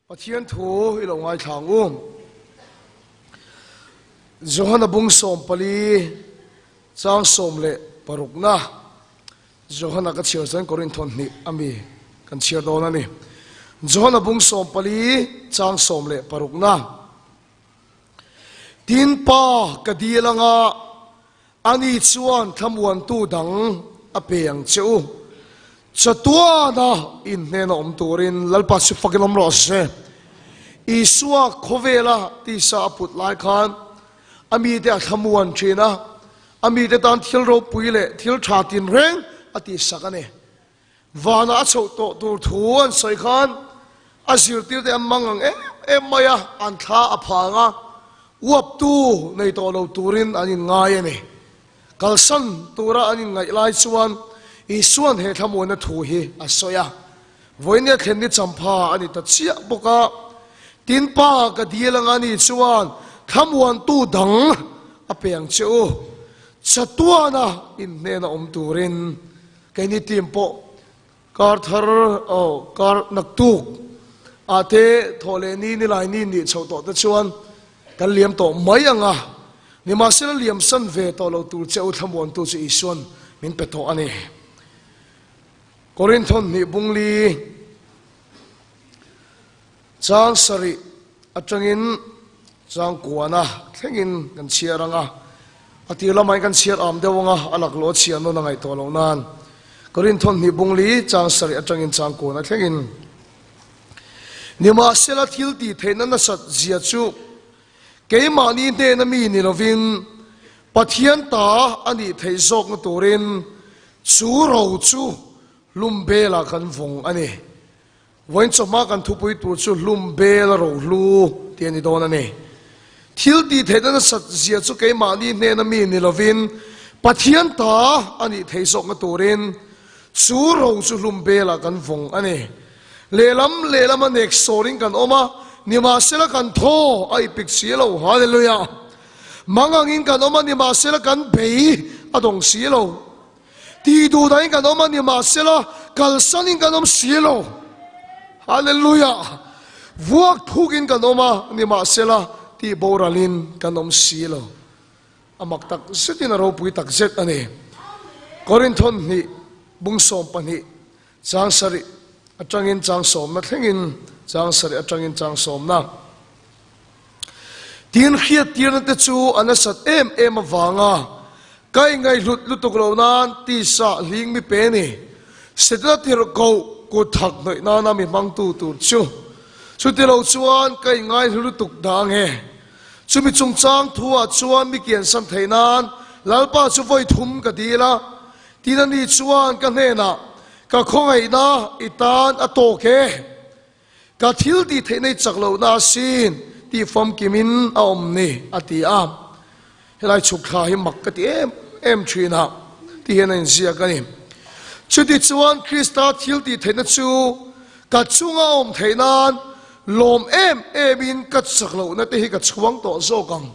Pathian thu i lo ngaithla ang u. Johana bung 14 chang 16na Johana ka chhiar chuan Korinth hnih ami kan chhiar dawn a ni. Johana bung 14 chang 16na Tin pa ka dil anga Ani chuan thlamuantu dang a pe ang che u. Chatuana in hnena awm turin Lalpa chu fakin awm rawh se. Isua khawvela tisa a put lai khan a mite a thlamuan thin a, a mite tan thil ropui leh thil tha tinreng a tihsak a ni. Vanah a chhoh tawh tur thu an sawi khan a zirtirte an mang ang em em mai a, an thla a phang a, uaptu nei tawh lo turin an inngai a ni. Kalsan tura an inngaih lai chuan Isua'n he thlamuanna thu hi a sawi a, Vawinia thlen ni champha a ni ta chiah bawk a, tin pa ka dil anga ni chuan thlamuantu dang a pe ang che u, chatuana inhnena awm turin. Keini team pawh kar thar aw kar naktuk ah te thawh leh ni nilai ni nih chhoh tawh te chuan kan liam tawh mai ang a, nimahsela liam san ve tawh lo tur che u thlamuantu chu Isuan min pe tawh a ni. Korinthon hnih bungli chang sarih atangin chang kuana thlengin kan chhiar ang a, a tir lamah kan chhiar am deuh ang a, a laklawh a chhiar nawn a ngaih tawh loh nan Korinthon hnih bungli chang sarih atangin chang kuana thlengin Nimahsela thil tih theihna nasat zia chu keimahni hnena mi ni lovin Pathian ta a nih theih zawkna turin chu ro chu hlum belah kan vawng a ni. Vawiin chawhma kan thupui tur chu hlum bel a rohlu tih a ni dawn a ni. Thil tih theihna nasat zia chu keimahni hnena mi ni lovin Pathian ta a nih theih zawkna turin chu ro chu hlum belah kan vawng a ni. Lehlam lehlama nek sawrin kan awm a, nimahsela kan thaw a ipik si lo. Hallelujah! Mangangin kan awm a, nimahsela kan bei a dawng si lo. Tih duh dahin kan awm a ni mahsela kalsanin kan awm si lo. Hallelujah! Vuak thukin kan awm a ni mahsela tih boralin kan awm si lo. A mak tak zetin a ropui tak zet a ni. Korinthon hnih bung 12 chang sarih atangin chang sawmna thlengin chang sarih atangin chang sawmna. Tin hriattirna te chu a nasat em em avanga ka ingaihhlut lutuk lo nan tisa hling mi pe ni. Setana tirhkoh kut thak hnawih nana mi hmangtu tur chu chuti lo chuan ka ingaihlu lutuk dah ang e. Chumi chungchang thuah chuan mi kiansan theih nan Lalpa chu vawi thum ka dil a, tin ani chuan ka hnenah ka khawngaihna i tan a tawk e. Ka thil tih theih nei chak lohna asin tih famkimin a awm ni, a ti a. Helai chhuk thla hi mak ka ti em em thin a, ti hian a inziak a ni. Chutichuan Krista thil tih theihna chu ka chunga a awm theih nan lawm em emin ka chak lohna te hi ka chhuang tawh zawk ang.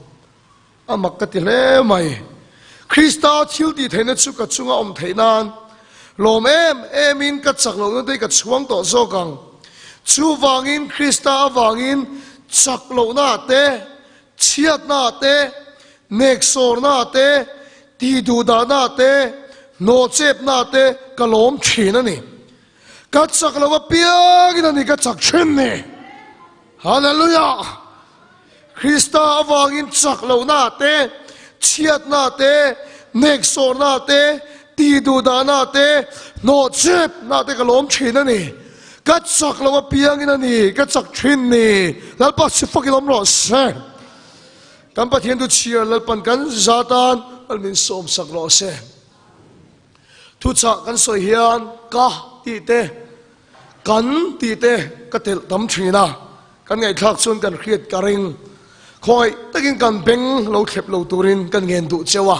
A mak ka ti hle mai. Krista thil tih theihna chu ka chunga awm theih nan lawm em emin ka chak lohna te hi ka chhuang tawh zawk ang. Chuvangin Krista avangin chak lohna te, chhiatna te, neksawrna te, tihduhdahna te, hnawhchepna te ka lawm thin a ni. Ka chak lo apiangin a ni ka chak thin ni. Hallelujah! Krista avangin chak lohna te, chhiatna te, neksawrna te, tihduhdahna te, hnawhchepna te ka lawm thin a ni. Ka chak lo apiangin a ni ka chak thin ni. Lalpa si fakin awm rawh se. Kan Pathian chu chhiar Lalpan kan za tan Lal min sawmsak rawh se. Thuchah kan sawi hian ka tih te, kan tih te ka telh tam thin a, kan ngaihthlak chuan kan hriat ka ring. Khawngaih takin kan beng lo thlep lo turin kan ngen duh cheu a.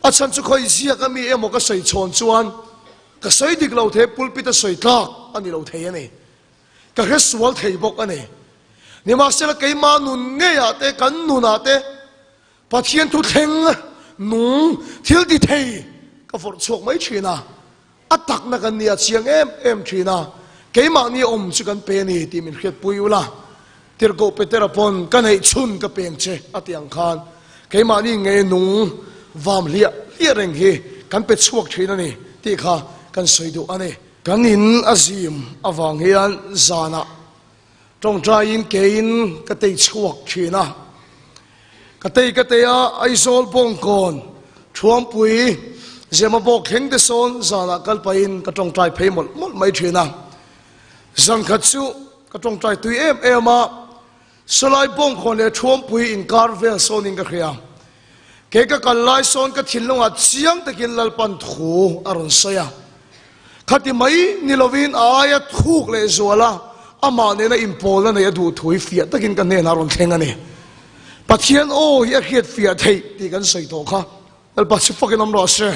A chhan chu khawi ziak a mi emaw ka sawi chhawn chuan ka sawi dik lo thei, pulpit a sawi tlak a ni lo thei a ni. Ka hre sual thei bawk a ni. Nimahsela keimah nun ngeiah te, kan nunah te, Pathian thu thleng nung thil ti thei ka vawrh chhuak mai thin a, a takna kan nia chiang em em thin a. Keimahni awm chu kan pe a ni tih min hriatpui ula, Tirhkoh Petera pawn ka neih chhun ka peng che a tih ang khan keimahni nge nung vam hliah hliah reng hi kan pe chhuak thin a ni tih kha kan sawi duh a ni. Kan in a zim avang hian zanah tawngtaiin keiin ka tei chhuak thin a. Ka tei ka tei a, Aizawl Bawngkawn Thuampui Zemabawk thleng te sawn zanah kal pahin ka tawngtai phei mawlh mawlh mai thin a. Zan khat chu ka tawngtai tui em em a, Sawlai Bawngkawn leh Thuampui inkar vel sawnin ka hria. Kei ka kal lai sawn ka thinlungah chiang takin Lalpan thu a rawn sawi a. Khati mai ni lovin a aia thuk leh zual a, amah nena inpawlna neih a duh thu hi fiah takin ka hnenah a rawn thleng a ni. Pathian aw hi a hriat fiah theih tih kan sawi tawh kha. Lalpa chu fakin awm rawh se.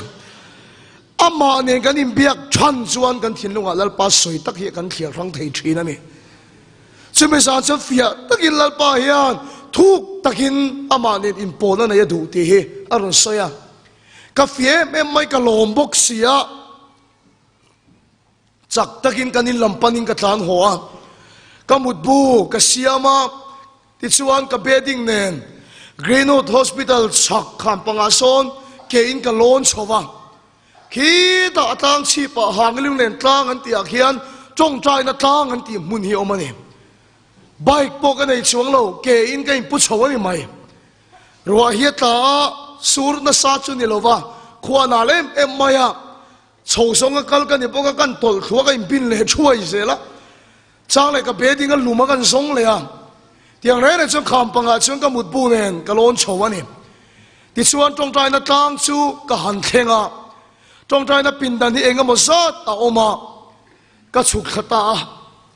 Amah nen kan inbiak than chuan kan thinlungah Lalpa sawi tak hi kan thliar hrang thei thin a ni. Chumi zan chuan fiah takin Lalpa hian thuk takin amah nen inpawlna nei a duh tih hi a rawn sawi a. Ka fiah em em mai ka lawm bawk si a. Chak takin kan in lam panin ka tlan haw a, ka mutbu ka siam a, tichuan ka bedding nen Greenwood Hospital chhak khan pangah sawn ke in ka lawn chho va, khitah a tlang chhipah Hangling nen tlang an tih ah khian tawngtaina tlang an tih hmun hi a awm a ni. Bike pawh ka nei chuang lo, ke in ka inpu chho a ni mai. Ruah hi a tla a, sur nasa chu ni lova, khua nal em em mai a. Chho zawnga kal ka ni bawk a, kan tawlh thlu a, ka inbin leh thuai zel a. Chang leh ka bedding a lum a kan zawng leh a. Tiang reng reng chuan kham pangah chuan ka mutbu nen ka lawn chho a ni. Tichuan tawngtaina tlang chu ka han thleng a, tawngtaina pindan hi eng emaw zat a awm a, ka chhuk thla ta a.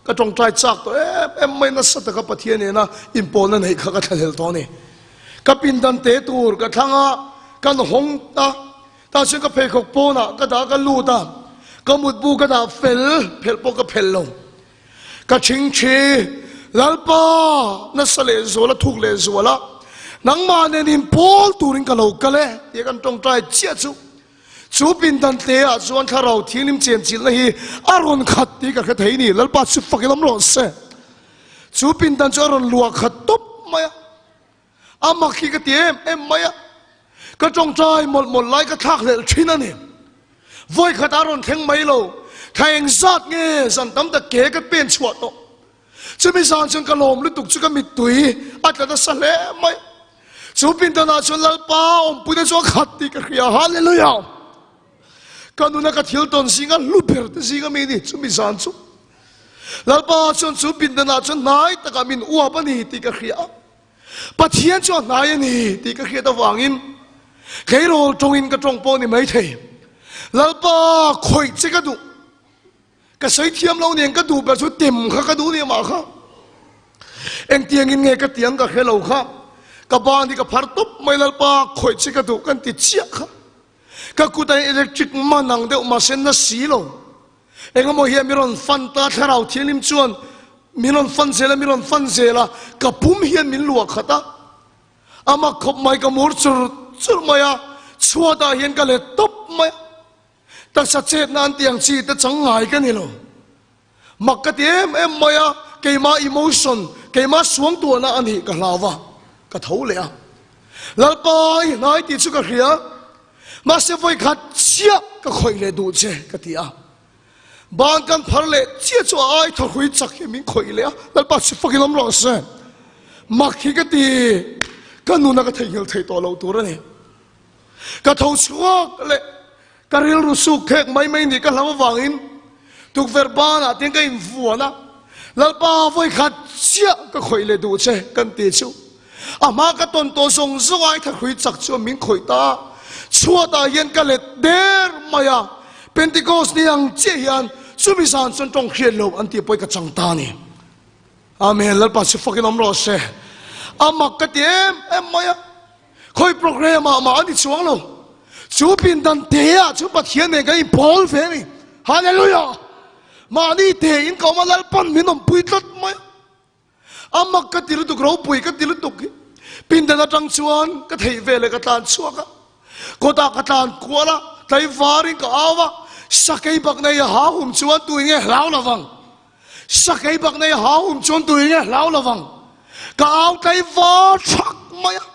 Ka tawngtai chak tawh em em mai nasa taka Pathian nena inpawlna neih kha ka thlahlel tawh a ni. Ka pindan te tur ka thlang a, kan hawng ta. Tah chuan ka pheikhawk pawnah ka dah ka lut a, ka mutbu ka dah fel phelh pawh ka phelh lo. Ka thingthi, Lalpa, nasa leh zual a, thuk leh zual a, nangmah nen inpawl turin ka lo kal e, tia kan tawngtai chiah chu. Chu pindan tle ah chuan thlarau thianghlim chenchilhna hi a rawn khat tih ka hre thei ni, Lalpa chu fakin awm rawh se. Chu pindan chu a rawn luah khat tawp mai a. A mak hi ka ti em em mai a, ka tawngtai mawlh mawlh lai ka thlak hlelh thin a ni. Vawi khat a rawn thleng mai lo, thla eng zat nge zan tam tak ke ka pen chhuah tawh. Chumi zan chuan ka lawm lutuk chu ka mittui a tla nasa hle mai. Chu pindanah chuan Lalpa awmpuina chu a khat tih ka hria, Hallelujah! Ka nuna ka thil tawn zinga hlu ber te zinga mi ni chumi zan chu. Lalpa chuan chu pindanah chuan hnai takah min uap a ni tih ka hria a. Pathian chu a hnai a ni tih ka hriat avangin tleirawl tawngin ka tawng pawh ni maithei. Lalpa khawih che ka duh. Ka sawi thiam lo nen ka duh ber chu tem kha ka duh ni mah kha. Engtiangin nge ka tiang ka hre lo kha. Ka ban hi ka phar tawp mai Lalpa khawih che ka duh kan ti chiah kha. Ka kut a electric man ang deuh mahse na si lo. Engemaw hian min rawn fan ta, Thlarau Thianghlim chuan min rawn fan zel a, min rawn fan zel a, ka pum hian min luah khat a. A mak khawp mai, ka mur chur chur mai a, chhuatah hian ka let tawp mai a. Taksa chetna an tih ang chi te chang ngai ka ni lo. Mak ka ti em em mai a, keimah emotion, keimah suangtuahna a nih ka hlau va, ka tho leh a. Lalpa i hnai tih chu ka hria, mahse vawikhat chiah ka khawih leh duh che ka ti a. Ban kan phar leh chiah chu a ai thahrui chak hi min khawih leh a, Lalpa chu fakin awm rawh se. Mak hi ka ti, ka nuna ka theihnghilh theih tawh loh tur a ni. Ka tho chhuak leh ka rilru suk khek mai mai nih ka hlau avangin tukverh banah te ka invuan a, Lalpa vawikhat chiah ka khawih leh duh che kan ti chu. A hma ka tawn tawh zawng zawng ai thahrui chak chuan min khawih ta a, chhuatah hian ka let der mai a, Pentecost ni ang chiah hian chumi zan chuan tawng hriat loh an tih pawhin ka chang ta a ni. Amen, Lalpa chu fakin awm rawh se. A mak ka ti em em mai a. Khawi program ah mah a ni chuang lo. Chu pindan te ah chu Pathian nen kan inpawl ve a ni. Hallelujah! Mahni te in ka awm a, Lalpan min awmpui tlat mai a. A mak ka ti lutuk, ropui ka ti lutuk hi. Pindan atang chuan ka theih ve leh ka tlan chhuak a. Kawtah ka tlan kual a, tlaivarin ka au a, sakei bak nei a ha hum chuan tuin nge hlau lovang. Sakei bak nei hau um chuan tui nge hlau lovang. Ka au tlai var thak mai a.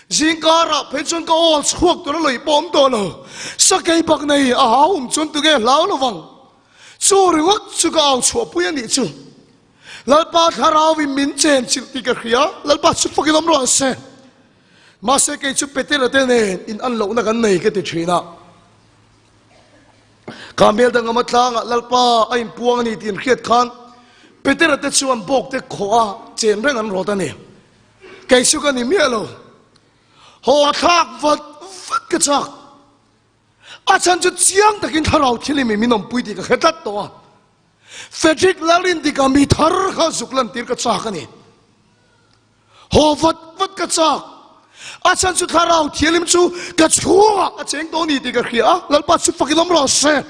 Zingkarah phei chuan ka aw chhuak tur a lawih pawh awm tawh lo. Sakei bak nei a hau um chuan tu nge hlau lovang. Chu ringawt chu ka au chhuahpui a nih chu. Lalpa thlarauin min chen chilh tih ka hria, Lalpa chu fakin awm rawh se. Mahse kei chu Petera te nen in an lohna kan nei ka ti thin a. Ka hmel dangam a tlangah Lalpa a inpuang a ni tih an hriat khan Petera te chuan bawk te khawh a chen reng an rawt a ni. Kei chu ka ni miah lo. Haw a thlak vat vat ka chak. A chhan chu chiang takin thlarau thil imi min awmpui tih ka hre tlat tawh a. Frederick Lalrindika mi thar kha zuk lantir ka chak a ni. Haw vat vat ka chak. A chhan chu thlarau thianghlim chu ka chhungah a cheng tawh a ni tih ka hria a, Lalpa chu fakin awm rawh se.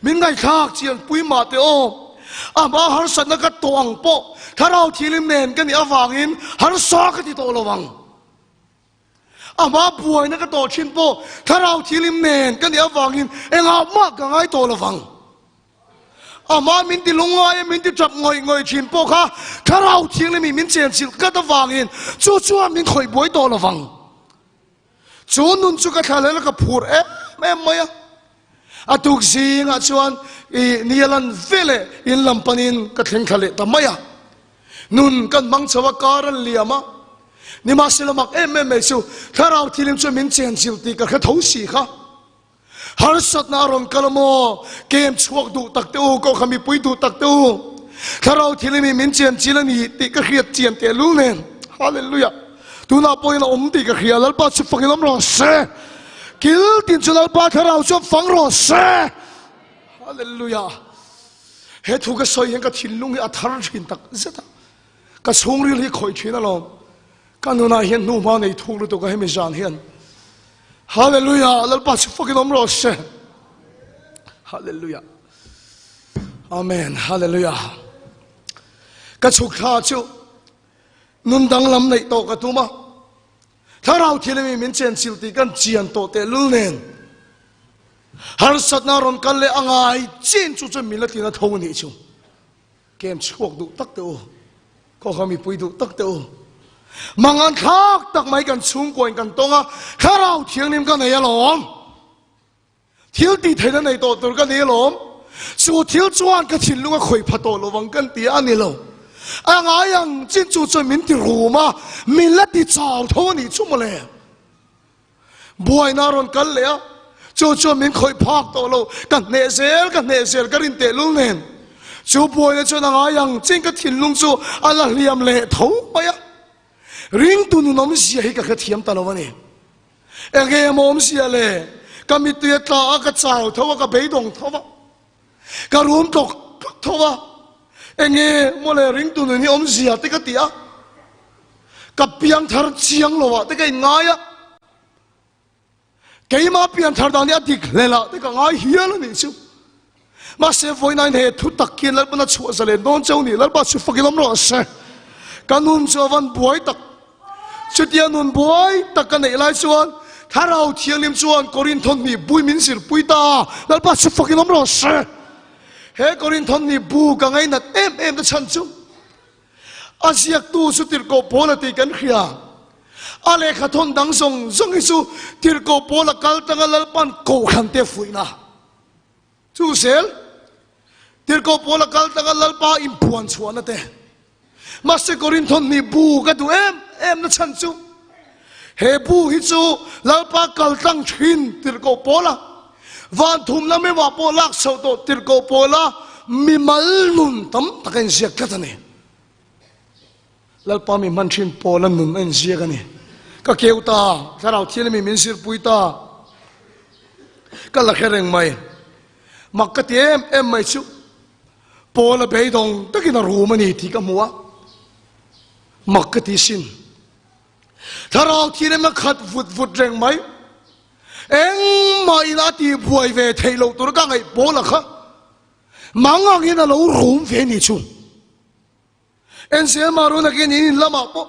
Min ngaihthlak chian pui mah teh aw. A hma harsatna ka tawh ang pawh thlarau thianghlim nen ka nih avangin harsa ka ti tawh lo ang. A hma buaina ka tawh thin pawh thlarau thianghlim nen ka nih avangin engah mah ka ngai tawh lo vang. A hma min ti lungngai a, min ti tap ngawih ngawih thin pawh kha thlarau thianghlim in min chenchilh tlat avangin chu chuan min khawih buai tawh lo vang. Chu nun chu ka thlalel a ka phur em em mai a. A tuk zingah chuan i Nialan veleh in lam panin ka thleng thla leh ta mai a. Nun kan hmang chho a, kar an liam a. Nimahsela mak em em mai chu thlarau thilim chuan min chenchilh tih ka hre tho si kha. Harsatna a rawn kal a maw? Kem chhuak duh tak teh u, kohhran mipui duh tak teh u. Thlarau thil i min chian chil a ni tih ka hriat chian tehlul nen. Hallelujah! Tunah pawhin a awm tih ka hria, Lalpa chu fangin awm rawh se. Kil tin chu Lalpa thlarau chuan fang rawh se. Hallelujah! He thu ka sawi hian ka thinlung hi a thar thin tak zet a. Ka chhungril hi khawih thin alawm. Ka nunah hian hnuhma nei thuk lutuk a hemi zan hian. Hallelujah! Lalpa chu fakin awm rawh se. Hallelujah! Amen. Hallelujah! Ka chhuk thla chu nun danglam neih tawh ka tum a. Thlarau thil mi min chen chilh tih kan chian tawh teh lul nen. Harsatna rawn kal leh a ngai chin chu chuan min la tlin a tho anih chu. Kem chhuak duh tak teh u, Khawkha mipui duh tak teh u. Mangan thlak tak mai kan chhungkuain kan tawng a, Thlarau Thianghlim ka nei alawm. Thil tih theihna nei tawh tur ka nei alawm. Chu thil chuan ka thinlung a khawih pha tawh lovang kan ti a ni lo. A ngai ang chin chu chuan min ti rum a, min la ti chau tho a nih chu mawle. Buaina a rawn kal leh a, chu chuan min khawih phak tawh lo, ka hneh zel, ka hneh zel ka rin tehlul nen. Chu buaina chuan a ngai ang chin ka thinlung chu a la hliam leh tho mai a. Ringtu nun awmzia hi ka hrethiam ta lo a ni. Enge maw awmzia le? Ka mittui a tla a, ka chau tho a, ka beidawng tho a, ka rum tlawk tlawk tho a. Enge maw le ringtu nun hi awmzia te ka ti a. Ka piang thar chiang lo ah te ka inngai a, keimah pian thar dan hi a dik hlel ah te ka ngai hial a nih chu. Mahse vawiin he thu tak hian Lalpan a chhuah zalen dawn cheu ni, Lalpa chu fakin awm rawh se. Ka nun chu a van buai tak. Chutia nun buai tak ka neih lai chuan Thlarau Thianghlim chuan Korinthon hnih bui min zirpui ta a, Lalpa chu fakin awm rawh se. He Korinthon hnih bu ka ngainat em em te chhan chu A ziaktu chu Tirhkoh Paula tih kan hria. A lehkha thawn dang zawng zawng hi chu Tirhkoh Paula kal tanga Lalpan kohhran te fuihna chu zel. Tirhkoh Paula kal tanga Lalpa inphuan chhuahna te. Mahse Korinth hnih bu ka duh em em na chhan chu he bu hi chu Lalpa kal tlang thin Tirhkoh Paula van thumna meuhah pawh lak chhoh tawh Tirhkoh Paula mimal nun tam tak a inziak tlat a ni. Lalpa mi hman thin Paula nun a inziak a ni. Ka keu ta, Thlarau Thianghlim min zirpui ta. Ka la hre reng mai. Mak ka ti em em mai chu Paula beidawng takin a rum a ni tih ka hmu a. Mak ka ti sin. Thlarau Thianghlim a khat vut vut reng mai. Engmah in a tih buai ve theih loh tur ka ngaih pawl a kha mang ang in a lo rum ve ni chu. Enzel Marun akin in in lamah pawh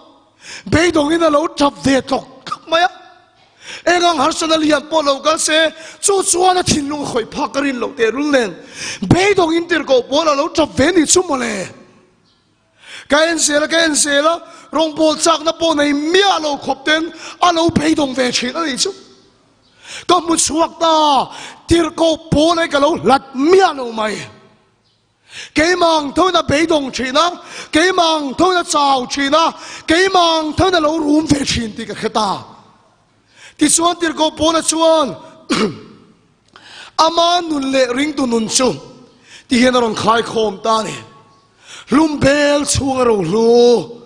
beidawng in a lo tap ve tlawk tlawk mai a. Eng ang harsatna lian pawh lo kal se, chu chuan a thinlung a khawih phak ka rin loh tehlul nen, beidawngin tirhkoh pawl a lo tap ve ni chu mawle. Ka en zel a, ka en zel a, rawngbawl chakna pawh nei miah lo khawp ten a lo beidawng ve thin a nih chu. Ka hmu chhuak ta, tirhkoh pawl ai ka lo hlat miah lo mai. Keimah ang thoin a beidawng thin a, keimah ang thoin a chau thin a, keimah ang thoin a lo rum ve thin tih ka hre ta. Tichuan Tirhkoh Paula chuan ama nun leh ringtu nun chu ti hian a rawn khaikhawm ta a ni. Hlum bel chhung a rohlu,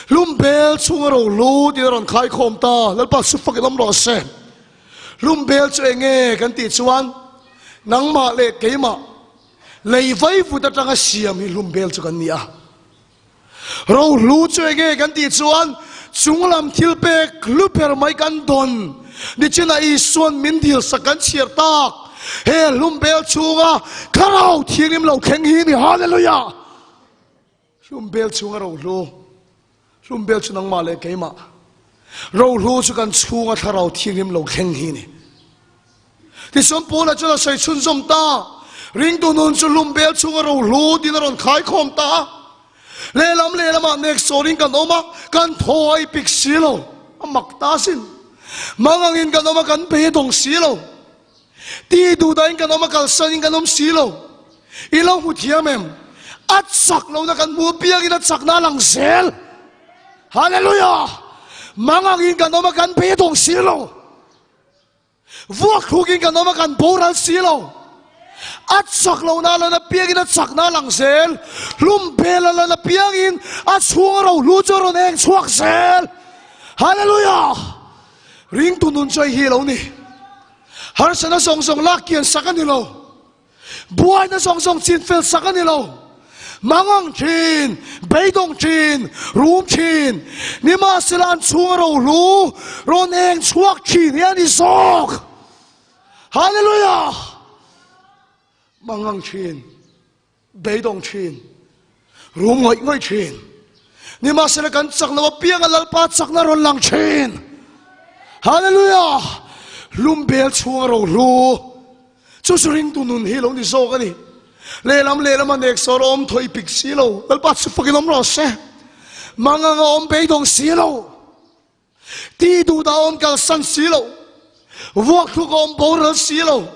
hlum bel chhung a rohlu tiin a rawn khaikhawm ta. Lalpa chu fakin awm rawh se. Hlum bel chu eng nge kan tih chuan nangmah leh keimah lei vaivut atanga siam hi hlum bel chu kan ni a. Rohlu chu eng nge kan tih chuan chunglam thil pek hlu ber mai kan dawn nichinah Isuan min dil sak kan chhiar tak he hlum bel chhunga Thlarau Thianghlim lo thleng hi ni. Hallelujah! Hlum bel chhunga rohlu, hlum bel chu nangmah leh keimah. Rohlu chu kan chhunga Thlarau Thianghlim lo thleng hi ni. Tichuan Paula chuan a sawi chhunzawm ta, Ringtu nun chu hlum bel chhunga rohlu tiin a rawn khaikhawm ta a. Lehlam lehlamah nek sawrin kan awm a, kan thaw a ipik si lo, a mak ta asin. Mangangin kan awm a, kan beidawng si lo. Ti duhdahin kan awm a, kalsanin kan awm si lo. I lo hmu thiam em? A chak lohna kan hmu apiangin a chakna a lang zel. Hallelujah! Mangangin kan awm a, kan beidawng si lo. Vuak thlukin kan awm a, kan boral si lo. A chak lohna a lan apiangin a chakna a lang zel. Hlum bel a lan apiangin a chhunga rohlu chu a rawn eng chhuak zel. Hallelujah! Ringtu nun chu hei hi a lo ni. Harsatna zawng zawng lak kian sak a ni lo. Buaina zawng zawng chin fel sak a ni lo. Mangang thin, beidawng thin, rum thin, nimahsela an chhunga rohlu rawn eng chhuak thin hi a ni zawk. Hallelujah! Mangang thin, beidawng thin, rum ngawih ngawih thin, nimahsela kan chak lo apianga Lalpa chakna rawn lang thin. Hallelujah! Hlum bel chhunga rohlu chu chu ringtu nun hi lo ni zawk a ni. Lehlam lehlam a nek sawr a awm thawi pik si lo, Lalpa chu fakin awm rawh se. Mangang a awm beidawng si lo. Ti duh dah awm kalsan si lo, vuak thluk a awm boral si lo,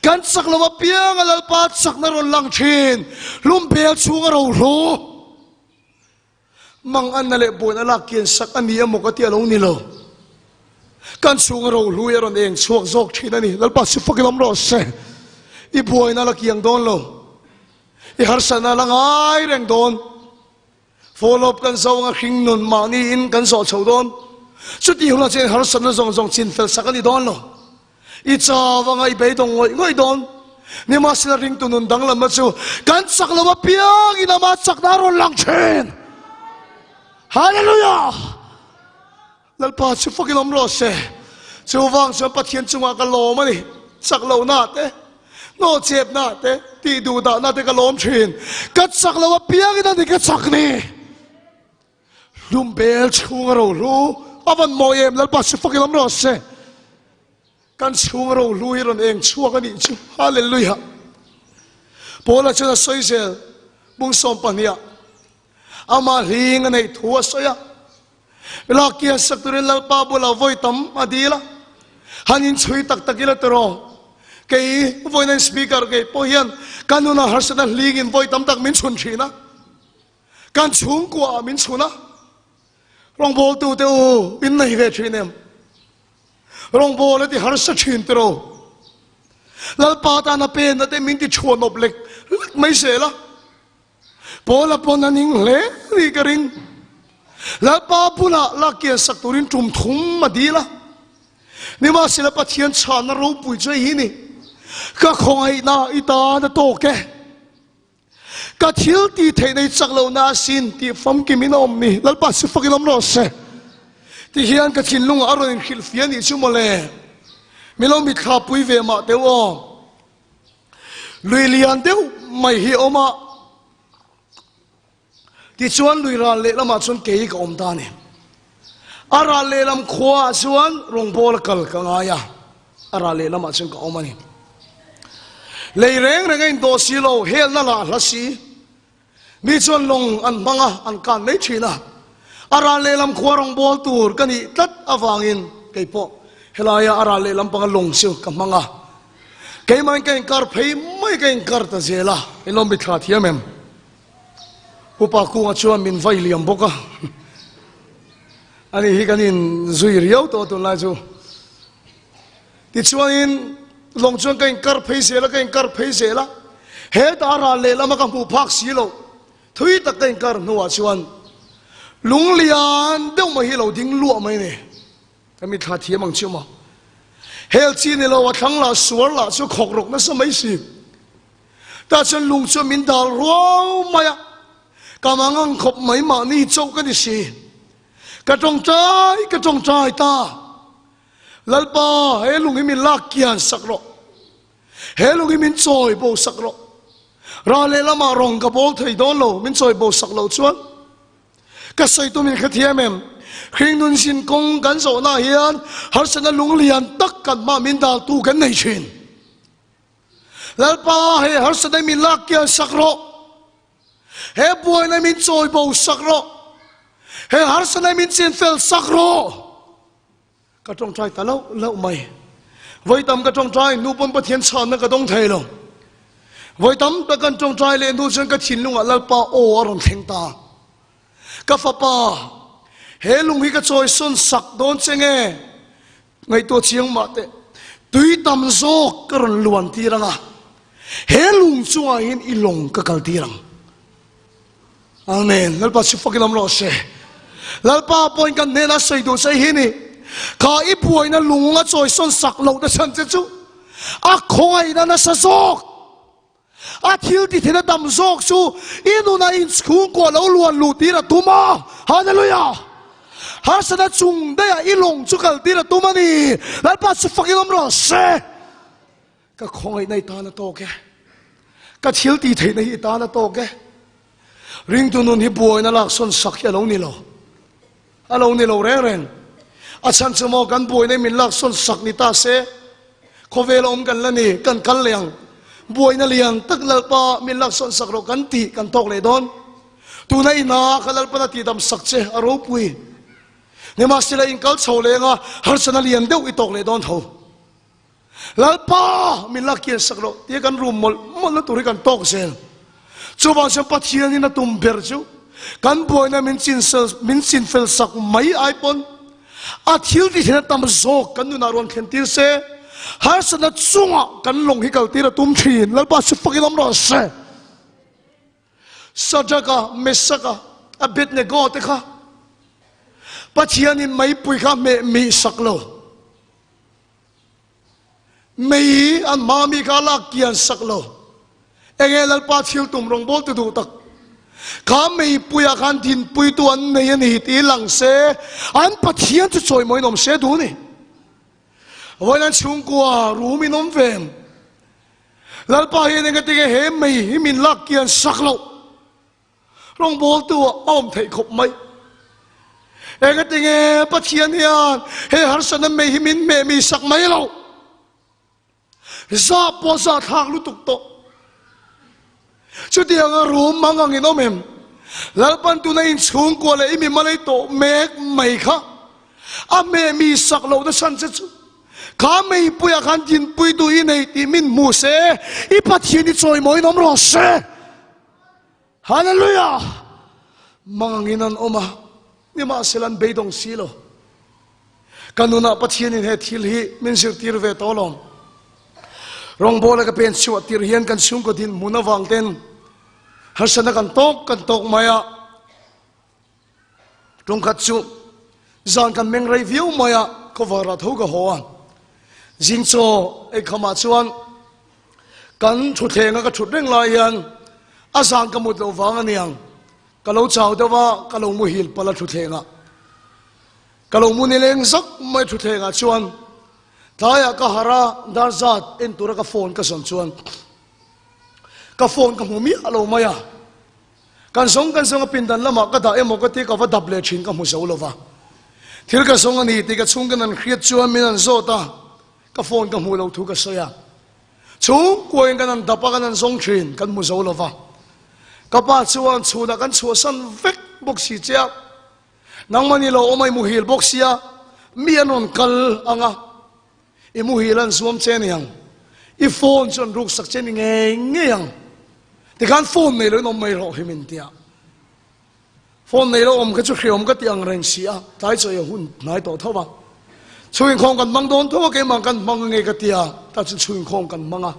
kan chak lo apiang a Lalpa chakna rawn lang thin, hlum bel chhung a rohlu. Manganna leh buaina lak kian sak a ni emaw ka ti a lo ni lo. Kan chhung a rohlu hi a rawn eng chhuak zawk thin a ni. Lalpa chu fakin awm rawh se. I buaina la kiang dawn lo. I harsatna la ngai reng dawn. Follow up kan zo anga hring nun mahni in kan zawh chho dawn. Chuti hunah chuan harsatna zawng zawng chin fel sak a ni dawn lo. I chau anga i beidawng ngawih ngawih dawn. Nimahsela ringtu nun danglamna chu kan chak lo apiang in ama chakna a rawn lang thin. Hallelujah! Lalpa chu fakin awm rawh se. Chuvang chuan Pathian chungah ka lawm a ni. Chak lohna te, nawhchepna te, tih duhdahna te ka lawm thin. Ka chak lo apiangin a ni ka chak ni. Hlum bel chhung a rohlu a van mawi em Lalpa chu fakin awm rawh se. Kan chhung a rohlu hi rawn eng chhuak a nih chu. Hallelujah. Paula chuan a sawi zel bung 12ah amah hling a neih thu a sawi a. Lakia sak turin Lalpa bulah vawi tam a dil a, han inchhui tak tak ila tiraw? Kei vawiin speaker kei pawh hian ka nunah harsatna hlingin vawi tam tak min chhun thin a, kan chhungkuaah min chhun a, rawngbawltute u in nei ve thin em? Rawngbawl a ti harsa thin tiraw? Lalpa tana penna te min ti chhuanawp lek lek mai zel a. Paula pawn a ning hle ni ka ring. Lalpa bulah lakkian sak turin tum thum a dil a. Nimahsela Pathian chhanna ropui chu hei hi ni, Ka khawngaihna i tan a tawk e. Ka thil tih theihna i chak lohna asin tih famkim in a awm ni. Lalpa chu fakin awm rawh se. Tihian ka thinlungah a rawn inhrilhfiah nih chu mawle. Mi lo mitthla pui ve mah teu aw. Lui lian deuh mai hi a awm a, tichuan lui ral lehlamah chuan kei ka awm ta a ni. A ral lehlam khuaah chuan rawngbawla kal ka ngai a, a ral lehlamah chuan ka awm a ni. Lei reng reng a indawh si lo, helna lah hla si. Mi chuan lawng an hmang a, an kan mai thin a. A ral lehlam khua rawngbâwl tur ka nih tlat avangin kei pawh helaia a ral lehlam panga lawng chu ka hmang a. Keimahin ka inkar phei mai ka inkar ta zel a. In lo mithla thiam em? Upa Kunga chuan min vai liam bawk a. Ani hi kan inzui riau tawh tunlai chu. Tichuanin lawng chuan ka inkar phei zel a, ka inkar phei zel a, hetah a ral lehlam a ka hmuh phak si lo. Thui tak ka inkar hnuah chuan lung lian deuh mai hi lo ding luah mai ni. Ka mithla thiam ang chiu maw? Hel chi ni lo, a thlang lah suar lah chu khawk rawk nasa mai si. Tah chuan lung chuan min dal ruau mai a, ka mangang khawp mai mahni chauh ka ni si. Ka tawngtai, ka tawngtai ta. Lalpa, he lung hi min lak kian sak rawh. He lung hi min chawi bo sak rawh. Ral lehlamah rawng ka bawl thei dawn lo, min chawi bo sak loh chuan. Ka sawi tum in hrethiam em? Hringnun zin kawng kan zawhnaah hian harsatna lung lian tak kan hma min daltu kan nei thin. Lalpa, he harsatna hi min lak kian sak rawh. He buaina min chawi bo sak rawh. He harsatna min chinfel sak rawh. Ka tawngtai ta loh loh mai. Vawi tam ka tawngtai hnu pawn Pathian chhanna ka dawng thei lo. Vawi tam tak kan tawngtai leh hnu chuan ka thinlungah Lalpa aw a rawn thleng ta. Ka fapa, he lung hi ka chawisawn sak dawn che nge? Ngaihtuah chiang mah teh. Tui tam zawk ka rawn luan tir ang a, he lung chungah hian i lawng ka kal tir ang. Amen. Lalpa chu fakin awm rawh se. Lalpa pawhin kan hnena sawi duh che hi ni. Kha i buaina lung a chawisawn sak loh na chhan che chu a khawngaihna nasa zawk, a thil ti theihna tam zawk chu i nunah inchhungkua lo luan luh tir a tum a. Hallelujah! Harsatna chung daihah i lawng chu kal tir a tum a ni. Lalpa chu fakin awm rawh se. Ka khawngaihna i tan a tawk e. Ka thil tih theihna hi i tan a tawk e. Ringtu nun hi buaina laksawn sak hi a lo ni lo. A lo ni lo reng reng. A chhan chu maw kan buaina hi min laksawn sak ni ta se, khawvel a awm kan la ni, kan kal leh ang. Buaina lian tak Lalpa min laksawn sak rawh kan tih kan tawk leh dawn. Tuna i hna kha Lalpan a tihdam sak che a ropui. Nimahsela inkal chho leng a, harsatna lian deuh i tawk leh dawn tho. Lalpa min la kian sak loh tia kan rum mawlh mawlh na tur hi kan tawk zel. Chuvang chuan Pathianin a tum ber chu kan buaina min chinsel min chinfel sak mai ai pawn a thil ti thlen a tam zawk kan nunah rawn thlen tir se harsatna chungah kan lawng hi kal tir a tum thin. Lalpa chu fakin awm rawh se. Sadraka, Mesaka, Abednego te kha Pathianin meipui kha hmeh mih sak lo. Mei an hma mi kha lak kian sak lo. Enge Lalpa thil tum rawngbawl ti duh tak. Kha meipuiah khan dinpuitu an nei a ni tih lang se, an Pathian chu chawimawiin awm se duh a ni. Vawiin an chhungkua rum in awm ve em? Lalpa hian engatinge he mei hi min lak kian sak loh? Rawngbawltu ah a awm theih khawp mai. Engatinge Pathian hian he harsatna mei hi min hmeh mi sak mai lo. Za pawh za thlak lutuk tawh. Chutianga rum mang angin awm em? Lalpan tuna inchhungkua leh i mi malei tawh mek mai kha a hmeh mi sak lohna chhan che chu kha meipuiah khan dinpuitu i nei tih min hmu se, i Pathian i chawimawiin awm rawh se. Hallelujah! Mangangin an awm a, nimahsela an beidawng si lo. Ka nunah Pathianin he thil hi min zirtir ve tawh alawm. Rawngbawla ka pen chhuah tir hian kan chhungkaw dinhmun avang ten harsatna kan tawk kan tawk mai a. Tungkhat chu zan kan meng rei viau mai a, khawvarah tho ka haw a. Zing chaw ei khamah chuan kan thuthlenga ka thut reng lai hian a zan ka mut loh vang a niang, ka lo chau deuh a, ka lo muhil palh a thuthlengah. Ka lo mu nileng zak mai thuthlengah chuan tlaiah ka harh a, dar zat en tura ka phone ka zawn chuan ka phone ka hmu miah lo mai a. Kan zawng kan zawng a pindan lamah ka dah emaw ka ti ka va dap leh thin ka hmu zo lo va. Thil ka zawng a ni tih ka chhungten an hriat chuan min an zawt a, ka phone ka hmuh loh thu ka sawi a. Chhungkuain kan han dap a, kan han zawng thin, kan hmu zo lo va. Ka pa chuan chhunah kan chhuahsan vek bawk si che a, nangmah ni lo awm a i muhil bawk sia, mi an rawn kal ang a, i muhil an zuam che niang, i phone chu an ruksak che ni ngei ngei ang, tikhan phone nei loin awm mai rawh hi min ti a. Phone nei lo awm kha chu hreawm ka ti ang reng si a, tlai chawi a hun hnai tawh tho a. Chhuinkhawm kan hmang dawn tho a, keimah kan hmang ange ka ti a, tah chuan chhuinkhawm kan hmang a.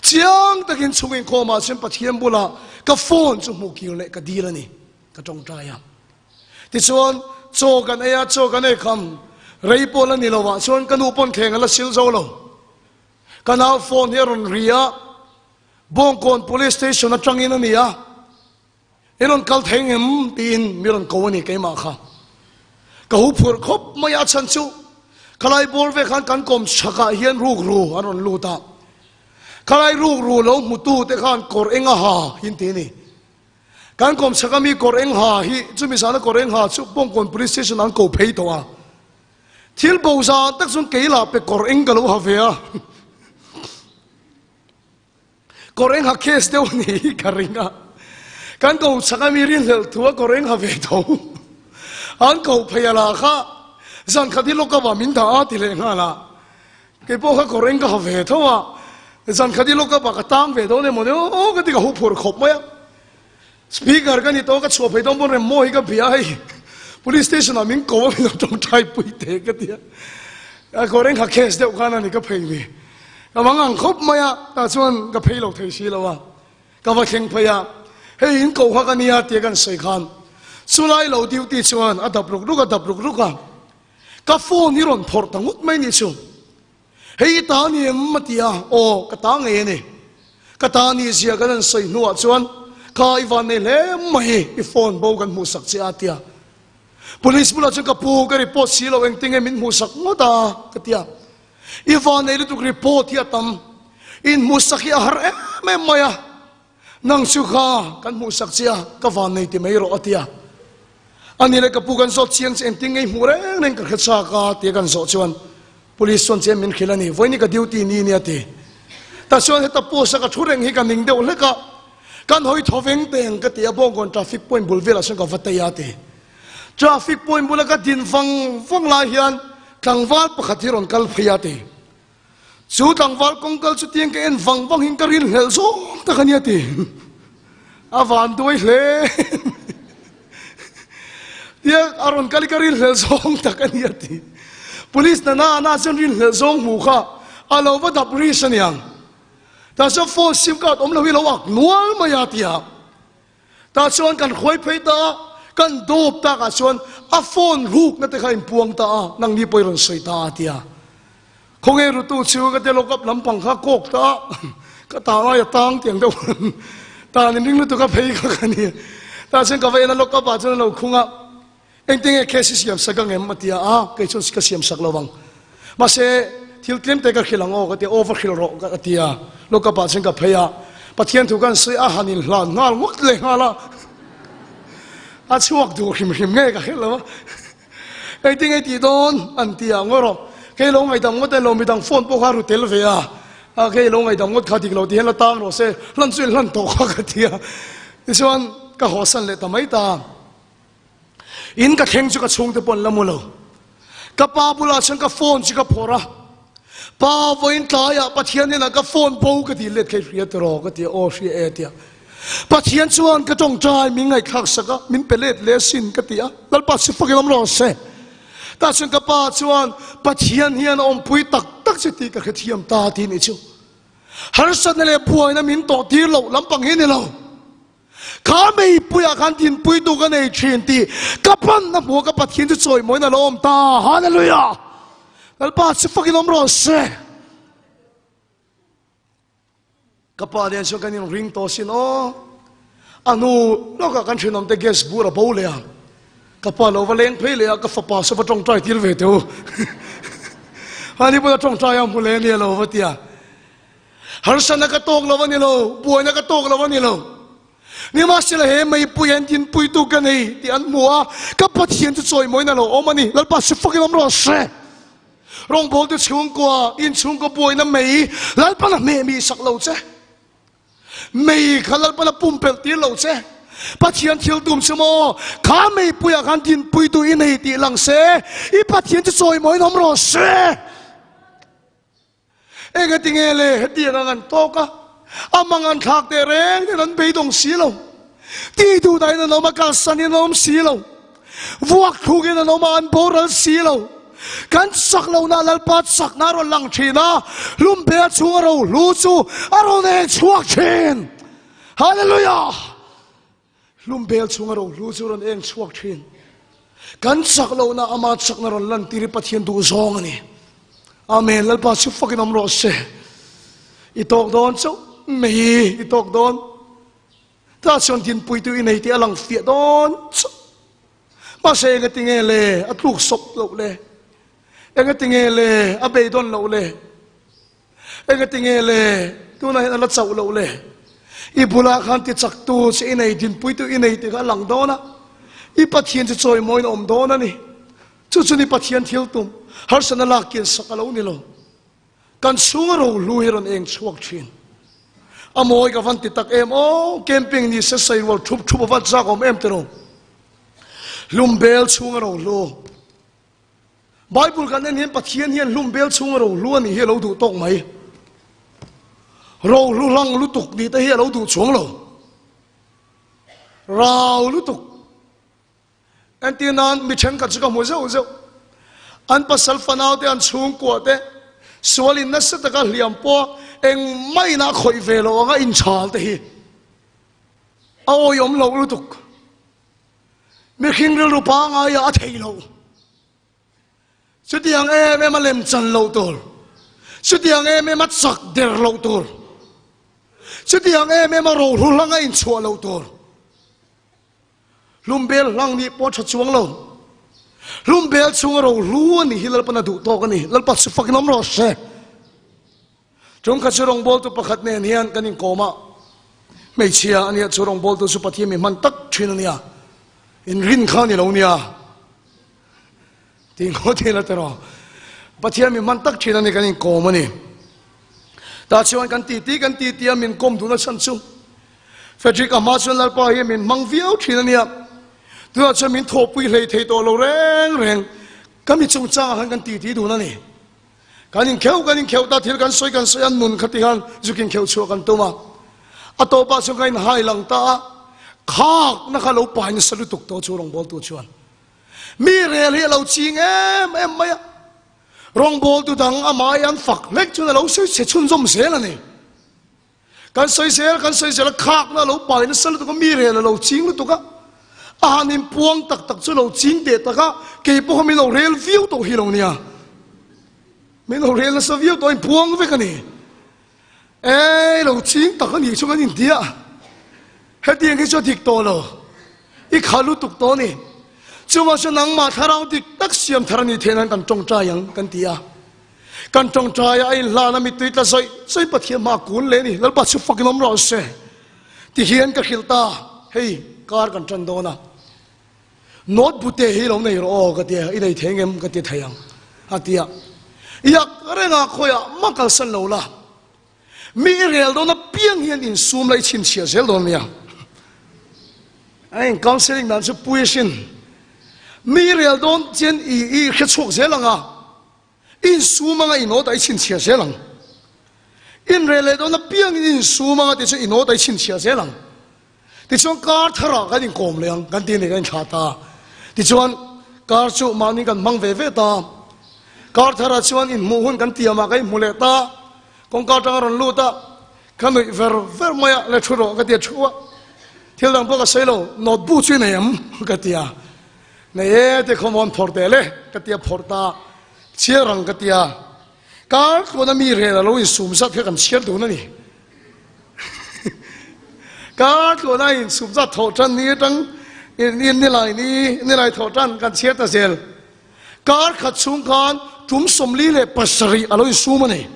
Chiang takin chhunginkhawmah chuan Pathian bulah ka phone chu hmuh kir leh ka dil a ni, ka tawngtai a. Tichuan, chaw kan ei a, chaw kan ei kham rei pawh la ni lo ah chuan ka nu pawn thleng a la sil zo lo. Ka nau phone hi a rawn ri a, Bawngkawn Police Station atangin a ni a. I rawn kal thei ngem? tiin mi rawn ko a ni keimah kha. Ka hu phurh khawp mai a, a chhan chu khalai bawr ve khan kan kawm chhakah hian rukru an rawn lut a, khalai rukru lo hmutu te khan kawr eng a ha hi an ti a ni. Kan kawm chhaka mi kawr eng ha hi chumi zana kawr eng ha chu Bawngkawn Police Station ah an ko phei tawh a. Thil bo zan tak chuan kei lah pe kawr eng ka lo ha ve a. Kawr eng ha case deuh a ni hi ka ring a, kan ko chak a mi rinhlelh thu a kawr eng ha ve tho an ko phei a lah kha zan khat hi lawk a min dah a ti leh nghal a, kei pawh kha kawr eng ka ha ve tho a, zan khat hi lawk a ka tang ve dawn emaw ni aw ka ti ka huphurh khawp mai a, speaker ka ni tawh ka chhuah phei dawn pawn rem maw hi ka bia hei police station ah min ko a min lo tawngtai pui teh ka ti a, kawr eng ha case deuh khan a ni ka phei ni. Ka va ngang khawp mai a, tah chuan ka phei lo thei si lo a, ka va thleng phei a, hei in koh kha ka nia tia kan sawi khan chulai lo duty chuan a dap ruk ruk a, dap ruk ruk a, ka phone hi rawn phawrh ta ngawt mai ni chu, hei i ta ni em a ti a, aw ka ta ngei a ni, ka ta ni zia kan han sawi hnuah chuan kha i van nei hle mai i phone bo kan hmuhsak che a tia, police bulah chuan ka pu ka report si lo engtinge min hmuhsak ngawt a ka ti a. I van nei lutuk report hi a tam. In hmuhsak hi a har em em mai a. Nang chu kha kan hmuhsak che a, ka van nei ti mai rawh a ti a. Ani leh ka pu kan zawt chiang che engtin nge i hmuh reng reng ka hre chak a tia kan zawh chuan police chuan che min hrilh a ni, vawiin hi ka duty ni nia ti. Tah chuan heta post a ka thu reng hi ka ning deuh hlek a, kan hawi thaw veng teng ka ti a, Bawngkawn traffic point bul velah chuan ka va tei a ti. Traffic point bula ka din vang vang lai hian tlangval pakhat hi rawn kal phei a ti. Chu tlangval kawng kal chu tiang ka en vang vang in ka rinhlelh zawng tak a nia ti. A van duai hle. Tia a rawn kal hi ka rinhlelh zawng tak a nia ti. Police na na na chuan rinhlelh zawng hmu kha a lo va dap ris a niang. Tah chuan phone sim card awm lo hi lo ak nual mai a ti a. Tah chuan kan hruai phei ta a, kan dawp takah chuan a phone rukna te kha a inpuang ta a, nangni pawh i rawn sawi ta a tia. Khawnge rutu chu ka ti lawk up lampang kha kawk ta a, ka ta ngai a tang tiang deuh tan in ring lutuk a phei kha ka ni. Tah chuan ka va en a lock up ah chuan a lo khung a, Engtinge case i siam sak ang em? a ti a, a kei chuan ka siam sak lo vang. Mahse, thil tlem te ka hrilh ang aw ka ti a, aw va hrilh rawh ka ti a, lock up ah chuan ka phei a, Pathian thu kan sawi a han inhlan nghal ngawt leh nghal a, a chhuak duh hrim hrim nge ka hrilh lo a, engtinge i tih dawn? an ti a, ngawi rawh, kei lo ngaihdam ngawt e lo, midang phone pawh kha a ru tel ve a, a kei lo ngaihdam ngawt kha dik lo ti hian la tang rawh se, hlan chu inhlan tawh kha ka ti a, tichuan ka hawsan leh ta mai ta. In ka thleng chu ka chhungte pawh an la mu lo. Ka pa bulah chuan ka phone chu ka phawrh a, Pa vawiin tlaiah Pathian hnenah ka phone bo ka ti let kha i hria tiraw ka ti a, aw hria e tia. Pathian chuan ka tawngtai min ngaihthlak sak a, min pe let leh asin ka ti a, Lalpa si fakin awm rawh se. Tah chuan ka pa chuan Pathian hian a awmpui tak tak che tih ka hrethiam ta tih nih chu. Harsatna leh buaina min tawh tir loh lampang hi a ni lo. Kha meipuiah khan dinpuitu ka nei thin tih ka panna hmuh a ka Pathian chu chawimawiin a lo awm ta. Hallelujah! Lalpa chu fakin awm rawh se. Ka pa nen chuan kan inring tawh sin aw. A hnu lawkah kan thenawmte gas bur a bo leh a. Ka pa lo va leng phei leh a, ka fapa saw va tawngtai tir ve teh u. Ani pawh a tawngtai a hmu leh a nia lo va ti a. Harsatna ka tawk lo a ni lo, buaina ka tawk lo a ni lo. Nimahsela he meipui hian dinpuitu ka nei tih an hmu a, ka Pathian chu chawimawiin a lo awm a ni. Lalpa si fakin awm rawh se. Rawngbawltu chhungkua, in chhungkaw buaina mei Lalpan a hmeh mi sak lo che. Mei kha Lalpan a pumpelh tir lo che. Pathian thil tum chu maw, kha meipuiah khan dinpuitu i nei tih lang se, i Pathian chu chawimawiin awm rawh se. Engatinge le hetiang ang an tawk a, a mang an thlak teh reng nen an beidawng si lo. Tih duh dahin an awm a, kalsanin an awm si lo. Vuak thlukin an awm a, an boral si lo. Kan chak lohna Lalpa chakna a rawn lang thin a, hlumbe a chhunga rohlu chu a rawn eng chhuak thin. Hallelujah! Hlumbel chhunga rohlu chu rawn eng chhuak thin. Kan chak lohna ama chakna rawn lantir hi Pathian duh zawng a ni. Amen. Lalpa chu fakin awm rawh se. I tawk dawn chauh mai i tawk dawn. Tah chuan dinpuitu i nei tih a lang fiah dawn chauh. Mahse engatinge le a tluk sawp loh le? Engatinge le a beidawn loh le? Engatinge le tunah hian a la chauh loh le? I bulah khan ti chaktu che i nei, dinpuitu i nei tih kha a lang dawn a. I Pathian chu chawimawiin a awm dawn a ni. Chu chu ni Pathian thil tum, harsatna lak kian sak a lo ni lo. Kan chhunga rohlu hi rawn eng chhuak thin. A mawi ka van ti tak em aw, camping ni se sairual thup thup a va chak awm em tiraw. Hlumbel chhunga rohlu. Bible kan en hian Pathian hian hlumbel chhunga rohlu a nih hi a lo duh tawk mai. Rohlu hlang lutuk nih te hi a lo duh chuang lo. Rau lutuk. Entir nan mi thenkhat chu ka hmu zeuh zeuh. An pasal fanau te, an chhungkua te sualin nasa taka hliam pawh engmah in a khawih ve lo anga inchhal te hi a awihawm loh lutuk. Mihring rilru pangaia a thei lo. Chutiang em em a lem chan loh tur. Chutiang em em a chak der loh tur. Chutiang em em a rohlu hlang a inchhuah loh tur. Hlumbel hlang nih pawh tha chuang lo. Hlumbel chhunga rohlu a nih hi Lalpan a duh tawk a ni. Lalpa chu fakin awm rawh se. Chungkhat chu rawngbawltu pakhat nen hian kan inkawm a, hmeichhia a nia, chu rawngbawltu chu Pathian mi hman tak thin a nia, inrin kha a ni lo nia, tih ngawt hi la ti rawh. Pathian mi hman tak thin a ni kan inkawm a ni. Tah chuan kan titi kan titi a min kawm duhna chhan chu Frederick a hma chuan Lalpa hi min hmang viau thin a nia, tunah chuan min thawhpui hlei thei tawh lo reng reng, ka mi chungchangah khan kan titi dun a ni. Kan inkheuh kan inkheuh ta thil kan sawi kan sawi a nun kha ti khan zuk inkheuh chhuah kan tum a. A tawpah chuan ka inhai lang ta a, khakna kha lo pai nasa lutuk tawh chu rawngbawltu chuan mi rel hi a lo ching em em mai a. Rawngbawltu dang amah hi an fak hlek chuan a lo sawi chhe chhunzawm zel a ni. Kan sawi zel kan sawi zel a, khakna a lo pai nasa lutuk a, mi rel a lo ching lutuk a, a han inpuang tak tak chu lo ching teh tak a, kei pawh kha min lo rel viau tawh hi lo nia. Min lo rel nasa viau tawh a, inpuang vek a ni. Ei, lo ching tak a nih chu kan intia. Hetiang hi chu a dik tawh lo. I kha lutuk tawh a ni. Chuvang chuan nangmah thlarau dik tak siam thar a nih theih nan kan tawngtai ang kan ti a. Kan tawngtai a inhlan a mittui tla zawih zawih Pathian hma kun leh a ni. Lalpa chu fakin awm rawh se. Ti hian ka hrilh ta, hei kar kan tan dawn a. Note bute hi lo nei rawh aw ka ti a, i nei thei ngem ka ti thei ang a ti a. Yak renga khawiah mah kalsan lo la. Mi i rel dawn apiang hian insum la i chhinchhiah zel dawn nia. A in counseling dan chu pui asin. Mi i rel dawn chian i i hre chhuak zel ang a. Insum anga i nawt a i chhinchhiah zel ang. Inrel leh dawn apiangin insum anga tih chu i nawt a i chhinchhiah zel ang. Tichuan kar tharah kan inkawm leh ang kan tih ni kan inthlah ta. Tichuan kar chu mahni kan hmang ve ve ta. Kar tharah chuan inhmuh hun kan tiamah kan inhmu leh ta. Kawngka atang a rawn lut a, ka nuih ver ver mai a, le thu rawh ka ti a thu a. Thil dang pawh ka sawi lo, notebook chu i nei em ka ti a. Nei e ti khawmawn phawrh teh le ka ti a phawrh ta chhiar ang ka ti a. Kar tluana mi rel a lo insum zat kha kan chhiar dun a ni. Kar tluana insum zat thawh tan ni atang in nilai ni nilai thawh tan kan chhiar ta zel. Kar khat chhung khan tum 47 a lo insum a ni.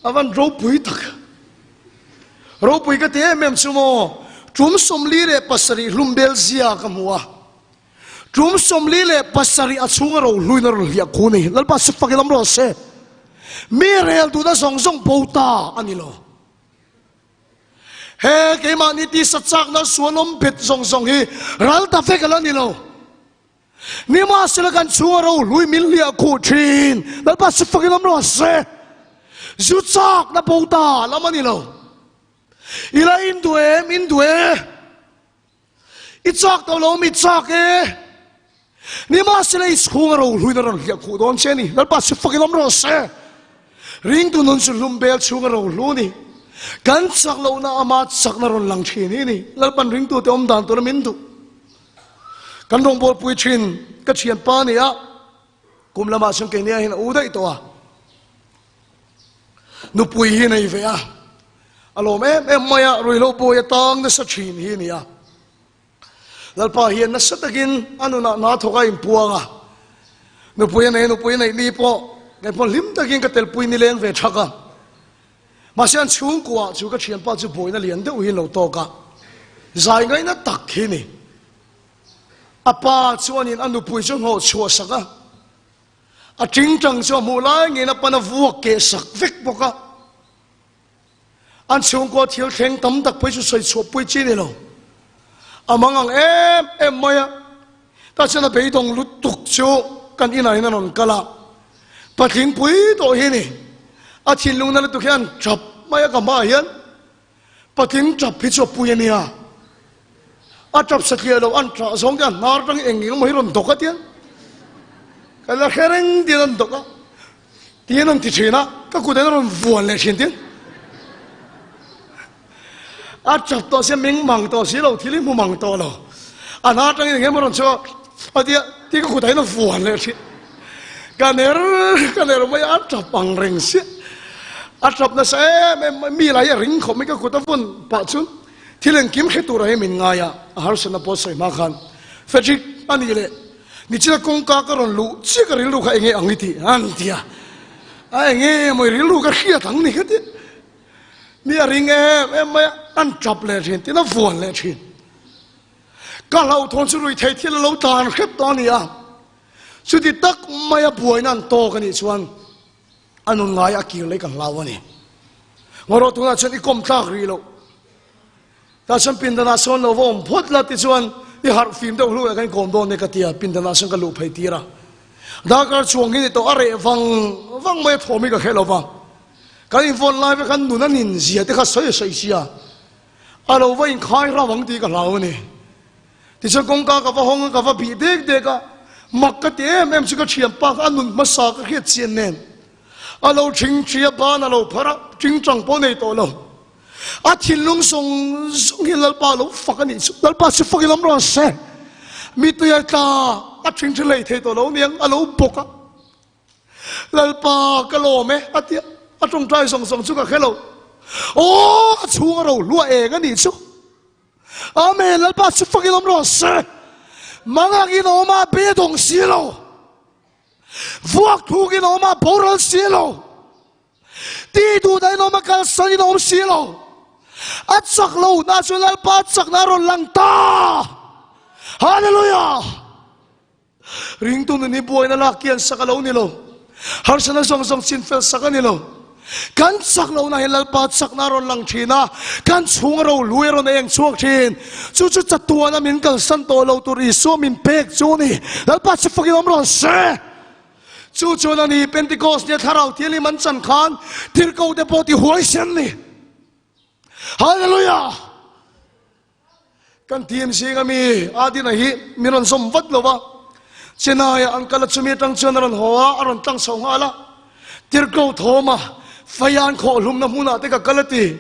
A van ropui tak. Ropui ka ti em em chu maw? Tum 47 hlumbel zia ka hmu a. Tum 47 a chhunga ro hluin a rawn hliah khu ni. Lalpa si fak in awm rawh se. Mi rel duhna zawng zawng bo ta a ni lo. He keimahni tisa chakna sual awm bet zawng zawng hi ral ta vek a la ni lo. Nimahsela kan chhunga ro hlui min hliah khuh thin. Lalpa si fak in awm rawh se. Zu chakna bo ta lam a ni lo. I la in duh em? In duh e. I chak tawh lo mi chak e. Nimahsela i chhunga ro hluin a rawn hliah khuh dawn che a ni. Lalpa si fak in awm rawh se. Ringtu nun chu hlum bel chhunga ro hlu a ni. Kan chak lohna ama chakna rawn lang thin hi a ni. Lalpan ringtute awm dan tura min duh. Kan rawngbawlpui thin ka thianpa a ni a, kum lamah chuan keini ah hian a u daih tawh a. Nupui hi nei ve a, a lawm em em mai a, ruihhlo bawi a tang nasa thin hi a ni a. Lalpa hian nasa takin a nunah hna thawk a inpuang a, nupui a nei, nupui a neih mi pawh kei pawh hlim takin ka telpui nileng ve thak a. Mahse an chhungkuaah chu ka thianpa chu buaina lian deuh hi an lo tawk a, zai ngaihna tak hi ni. A pa chuanin a nupui chu hnawh chhuah sak a, a tingtang chu a hmuh lai ngeiin a pan a vuak keh sak vek bawk a. An chhungkua thil thleng tam tak phei chu sawi chhuah pui chi ni lo. A mang ang em em mai a, tah chuan a beidawng lutuk chu kan inah hian a rawn kal a. Patling pui tawh hi ni. A thinlung na lutuk hian tap mai a ka hmaah hian patling tap hi chu a pui a nia. A tap satliah lo an tah zawng te a hnar tang eng eng emaw hi rawn dawk a tia. Ka la hre reng tiin an dawk a. Tiin an ti thin a, ka kut in a rawn vuan leh thin tin. A tap tawh sia meng mang tawh si lo, thil hi hmu mang tawh lo. A hna atangin eng emaw rawn chhuak a tia, tia ka kutah hian a vuan leh thin. Ka ner ka ner mai a, a tap ang reng sia. A tap nasa em em mai, mi lah hi a ring khawp mai ka kut a vawn pah chuan thil engkim hre turah hian min ngai a, a harsatna pawh sawi hma khan Frederick a nih leh nichina kawngka ka rawn luh chiah ka rilru kha enge ang i tih an ti a, a enge maw i rilru ka hriat ang ni ka ti. Mi a ring em em mai a, an tap leh thin, tin a vuan leh thin. Ka hlauhthawn chu rui thei thil a lo tlan hrep tawh a ni a, chuti tak maia buaina an tawk a nih chuan a nun ngaia a kir leh ka hlau a ni. Ngarawh tunah chuan i kawm tlak rih loh. Tah chuan pindanah sawn lo va awm phawt la tichuan i harh fim deuh hluah kan kawm dawn e ka ti a, pindanah sawn ka luh phei tir a. Darkar chuang hi ni tawh a reh vang vang mai a thawm hi ka hre lo va. Kan invawn lai vek khan nun a nin zia te kha sawi a sawi sia, a lo va inkhai rau ang tih ka hlau a ni. Tichuan kawngka ka va hawng a, ka va bih dek dek a, mak ka ti em em chu ka thianpa kha a nun hmasa ka hriat chian nen a lo thing thi a, ban a lo phar a, tingtang pawh nei tawh lo. A thinlung zawng zawng hi Lalpa lo fak a nih chu. Lalpa chu fakin awm rawh se. Mitui a tla a thing thi lei thei tawh lo niang a lo bawk a. Lalpa ka lawm e a tia a tawngtai zawng zawng chu ka hre lo. Aw a chhung a ro hluah eng a nih chu. Amen Lalpa chu fakin awm rawh se. Mangak in awm a bedawng si lo. Vuak thuk in awm a boral si lo. Ti duh dahin awm a kalsan in awm si lo. A chak lo na chu Lalpa chakna a rawn lang ta. Hallelujah! Ringtu nun hi buaina lak kian sak a lo ni lo. Harsatna zawng zawng chinfel sak a ni lo. Kan chak lohna hi Lalpa chakna a rawn lang thin a, kan chhung a ro lui a rawn eng chhuak thin. Chu chu chatuana min kalsan tawh lo tur Isua min pek chu a ni. Lalpa chu fakin awm rawh se. Chu chuan a ni Pentecost nia Thlarau Thianghlim an chan khan tirhkohte pawh ti huaisen ni. Hallelujah! Kan team zinga mi Adina hi min rawn zawm vat lo va, Chennai-ah an kal a, chumi atang chuan a rawn haw a, a rawn tlang chho nghal a. Tirhkoh Thawma Faian khawh hlumna hmunah te ka kal a ti.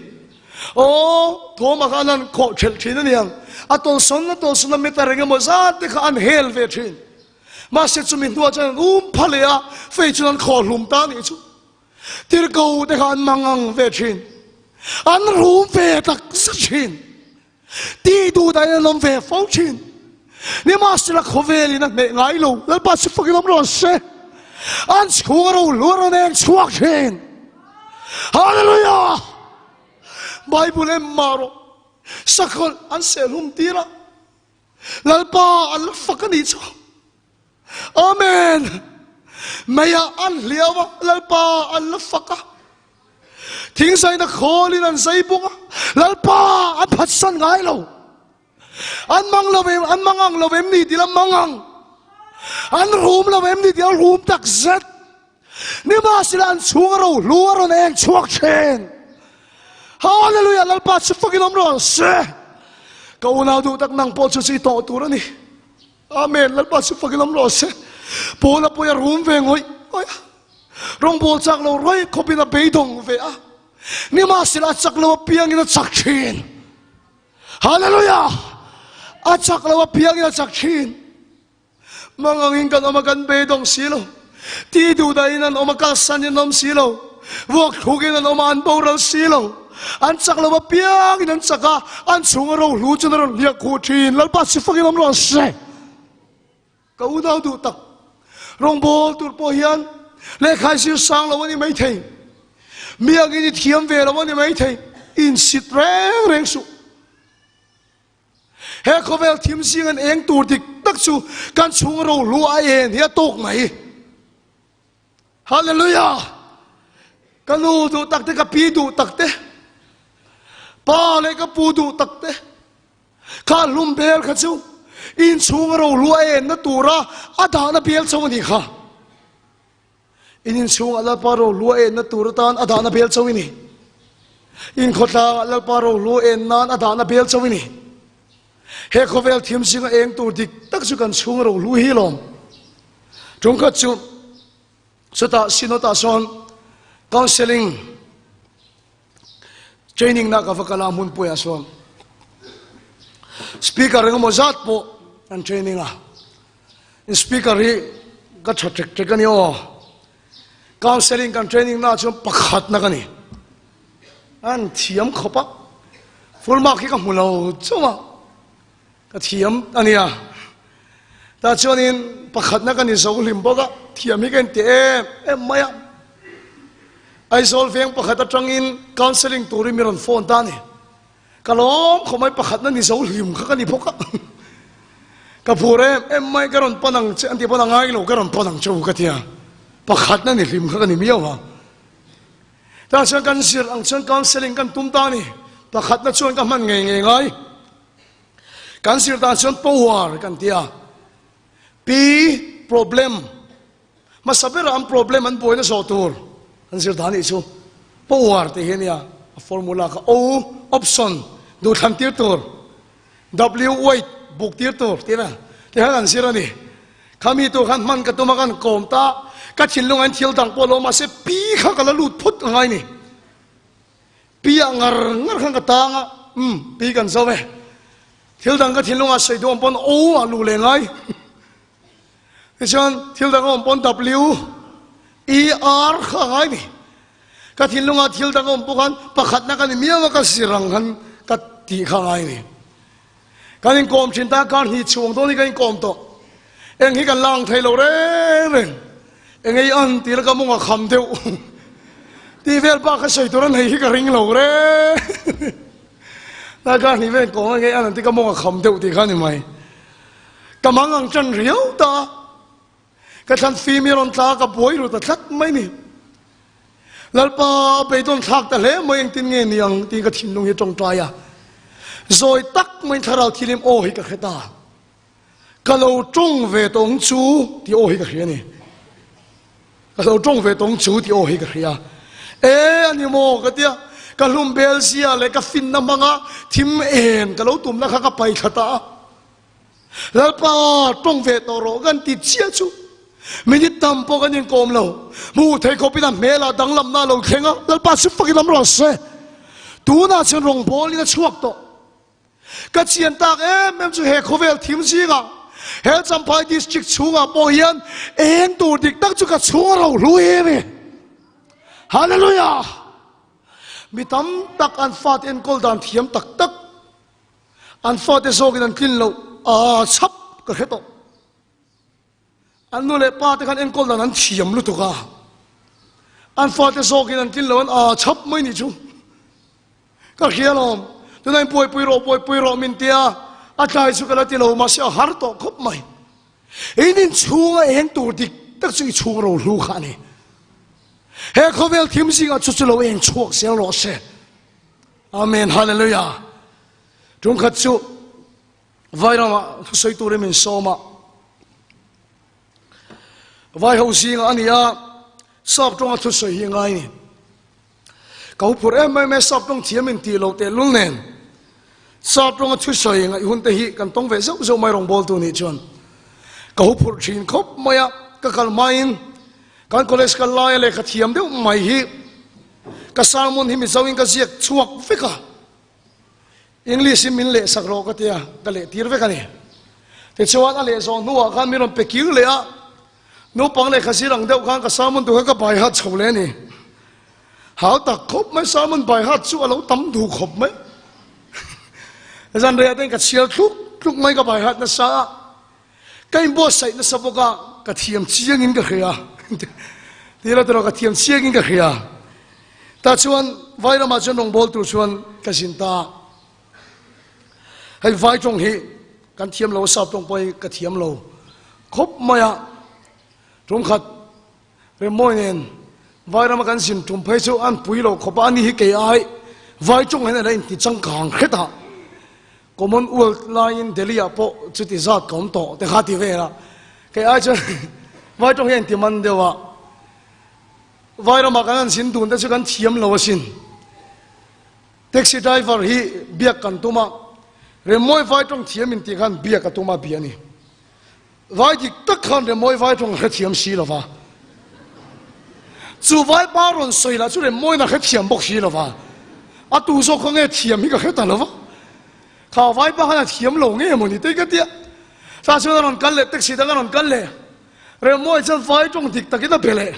Aw, Thawma khan an khawh thelh thin a niang. A tawlsawn a tawlsawn a meter eng emaw zat te kha an hel ve thin. Mahse chumi hnuah chuan an um pha leh a, fei chuan an khawh hlum ta a nih chu. Tirhkoh te kha an mang ang ve thin. An rum ve tak zet thin. Tih duh dahin an awm ve fo thin. Nimahsela khawvelin a hneh ngai lo. Lalpa chu fakin awm rawh se. An chhung a ro hluar a nen chhuak thin. Hallelujah! Bible em mah rawh. Sakawlh an sehhlum tir a, Lalpa an la fak a nih chu. Amen! Meiah an hliau a, Lalpa an la fak a. Thingzaina khawlin an zai bawk a, Lalpa an phatsan ngai lo. An mang lo em, an mang ang lo em ni tih la mang ang. An rum lo em ni tih la rum tak zet. Nimahsela an chhung a ro hlu a rawn eng chhuak thin. Hallelujah Lalpa chu fakin awm rawh se. Ka unau duh tak nang pawh chu chi tawh tur a ni. Amen Lalpa chu fakin awm rawh se. Paula pawh a rum ve ngawih ngawih a. Rawngbawl chak lo rawih khawpin a beidawng ve a. Nimahsela a chak lo apiangin a chak thin. Hallelujah! A chak lo apiangin a chak thin. Mangangin kan awm a kan beidawng si lo. Ti duhdahin an awm a kalsanin an awm si lo. Vuak thlukin an awm a an boral si lo. An chak lo apiangin an chak a, an chhunga rohlu chuan a rawn hliah khuh thin. Lalpa si fakin awm rawh se. Ka unau duh tak, rawngbawl tur pawh hian lehkha i zir sang lo a ni maithei. Mi angin i thiam ve lo a ni maithei. Insit reng reng suh. He khawvel thim zing an eng tur dik tak chu kan chhung rohlu a en hi a tawk mai. Hallelujah! Ka nu duh tak te, ka pi duh tak te, pa leh ka pu duh tak te, kha hlum bel kha chu in chhung rohlu a en na tura a dahna bel chauh a ni kha. In inchhungah Lalpa rohlu a enna tur atan a dahna bel chauh i ni. In khawtlangah Lalpa rohlu a en nan a dahna bel chauh i ni. He khawvel thim zinga eng tur dik tak chu kan chhunga rohlu hi lawm. Tungkhat chu chutah Synod-ah sawn counselling training na ka va kal a hmunpuiah sawn speaker engemaw zat pawh an training a. Speaker hi ka tha tek tek a ni aw. Counselling kan training na chuan pakhat na ka ni. An thiam khawp a. Full mark hi ka hmu lo chauh a. Ka thiam a nia. Ta chuanin pakhat na ka ni zo hlim bawk a. Thiam hi ka inti em em mai a. Aizawl veng pakhat atangin counselling turin mi rawn phone ta a ni. Ka lawm khawp mai pakhatna ni zo hlim kha ka ni bawk a. Ka phur em em mai ka rawn pan ang che an ti pawn a ngai lo ka rawn pan ang che u ka ti a. Pakhatna ni hlim kha ka ni miau a. Tah chuan kan zir ang chuan counselling kan tum ta a ni. Pakhatna chuan ka hman ngei ngei ngai. Kan zir dan chuan power kan ti a. P problem. Hmasa berah an problem an buaina zawh tur an zir dan nih chu power tih hi a nia, a formula kha O option duhthlan tir tur, W weight buk tir tur tih vel tih khan an zir a ni. Khami tur khan hman ka tum a kan kawm ta, ka thinlung an thil dang pawh lo mahse P kha ka la lut phut a ngai ni. Pi ah ngar ngar khan ka tang a, umm pi kan zo e. Thil dang ka thinlungah sawi duh awm pawn O ah luh leh ngai. Tichuan thil dang a awm pawn W E R kha a ngai ni. Ka thinlungah thil dang a awm pawh khan pakhatna ka ni miau a ka zir ang khan ka tih kha a ngai ni. Kan inkawm thin ta kar hnih chhuang dawn hi kan inkawm tawh. Eng hi kan la ang thei lo reng reng. Eng ei an tih la ka mawng a kham deuh. Tih vel bak kha sawi tur a nei hi ka ring lo reng. Ta kar hnih vel inkawm eng ei an an tih ka mawng a kham deuh tih kha a ni mai. Ka mang ang tan riau ta a. Ka thlan fim hi a rawn tla a ka buai ru ta tlat mai ni. Lalpa beidawn thlak ta hle mai engtin nge ni ang tiin ka thinlung hi tawngtai a. Zawi tak maiin thlarau thilim aw hi ka hre ta. Ka lo tawng ve tawng chu tih aw hi ka hria a ni. Ka lo tawng ve tawng chu tih aw hi ka hria. E a ni maw ka tia ka hlum bel zia leh ka finna hmanga thim en ka lo tumna kha ka pai thla ta a. Lalpa tawng ve tawh rawh kan ti chiah chu minute tam pawh kan inkawm lo. Hmuh theih khawpin a hmelah danglamna a lo thleng a, Lalpa chu fakin lam rawh se. Tunah chuan rawngbawlin a chhuak tawh. Ka chian tak em em chu he khawvel thim zingah he Champhai district chhungah pawh hian eng tur dik tak chu ka chhung a ro hlu em e. Hallelujah! Mi tam tak an fate enkawl dan thiam tak tak. An fate zawkin an tlin loh a chhap ka hre tawh. An nu leh pa te khan enkawl dan an thiam lutuk a. An fate zawkin an tlin loh an a chhap mai nih chu. Ka hria lawm. Tunah in buaipui rawh, buaipui rawh min tia, a tlai chu ka la ti lo, mahse a har tawh khawp mai. In inchhunga eng tur dik tak chu i chhung rohlu kha a ni. He khawvel thim zingah chu chu lo eng chhuak zel rawh se. Amen, Hallelujah. Tungkhat chu Vairamah thusawi turin min sawm a. Vai ho zingah a ni a, sap tawnga thusawi hi a ngai ni. Ka hu phur em em e, sap tawng thiam in tih loh tehlul nen sap tawnga thusawi ngaih hun te hi kan tawng ve zeuh zeuh mai rawngbawltu nih chuan ka hu phurh thin khawp mai a, ka kal hmain kan college kal laia lehkha thiam deuh mai hi ka sermon hi Mizo in ka ziak chhuak vek a. English in min lehsak rawh ka tia, ka leh tir vek a ni. Tichuan a leh zawh hnuah khan min rawn pe kir leh a, naupang lehkha zir ang deuh khan ka sermon tur kha ka bai hat chho leh a ni. Hau tak khawp mai sermon bai hat chu a lo tam duh khawp mai. Zanriah te in ka chhiar thluk thluk mai ka bai hat nasa a, ka inbuatsaih nasa bawk a, ka thiam chiangin ka hria. Tih lo tawh ka thiam chiangin ka hria. Tah chuan vai ramah chuan rawngbâwl tur chuan ka zin ta a. Hei vai tawng hi kan thiam lo a, sap tawng pawh hi ka thiam lo khawp mai a. Tumkhat Remmawi nen vai rama kan zin tum phei chu an pui lo khawp a, ani hi kei ai vai tawng hian a la inti changkang hret a. Commonwealth laiin Delhi ah pawh chuti zat ka awm tawh te kha ti vel a, kei ai chuan vai tawng hi a inti man deuh a. Vai ramah kan han zin dun te chu kan thiam lo asin. Taxi driver hi biak kan tum a, Remmawi vai tawng thiam in tih khan biak a tum a bia a ni. Vai dik tak khan Remmawi vai tawng a hrethiam si lo va. Chu vai pa rawn sawi lah chu Remmawiin a hrethiam bawk si lo va. A tu zawk kha nge thiam hi ka hre ta lo va. Kha vai pa khan a thiam lo nge mawni te ka tia. Tah chuan a rawn kal leh taxi dang a rawn kal leh. Remmawi chuan vai tawng dik takin a be leh.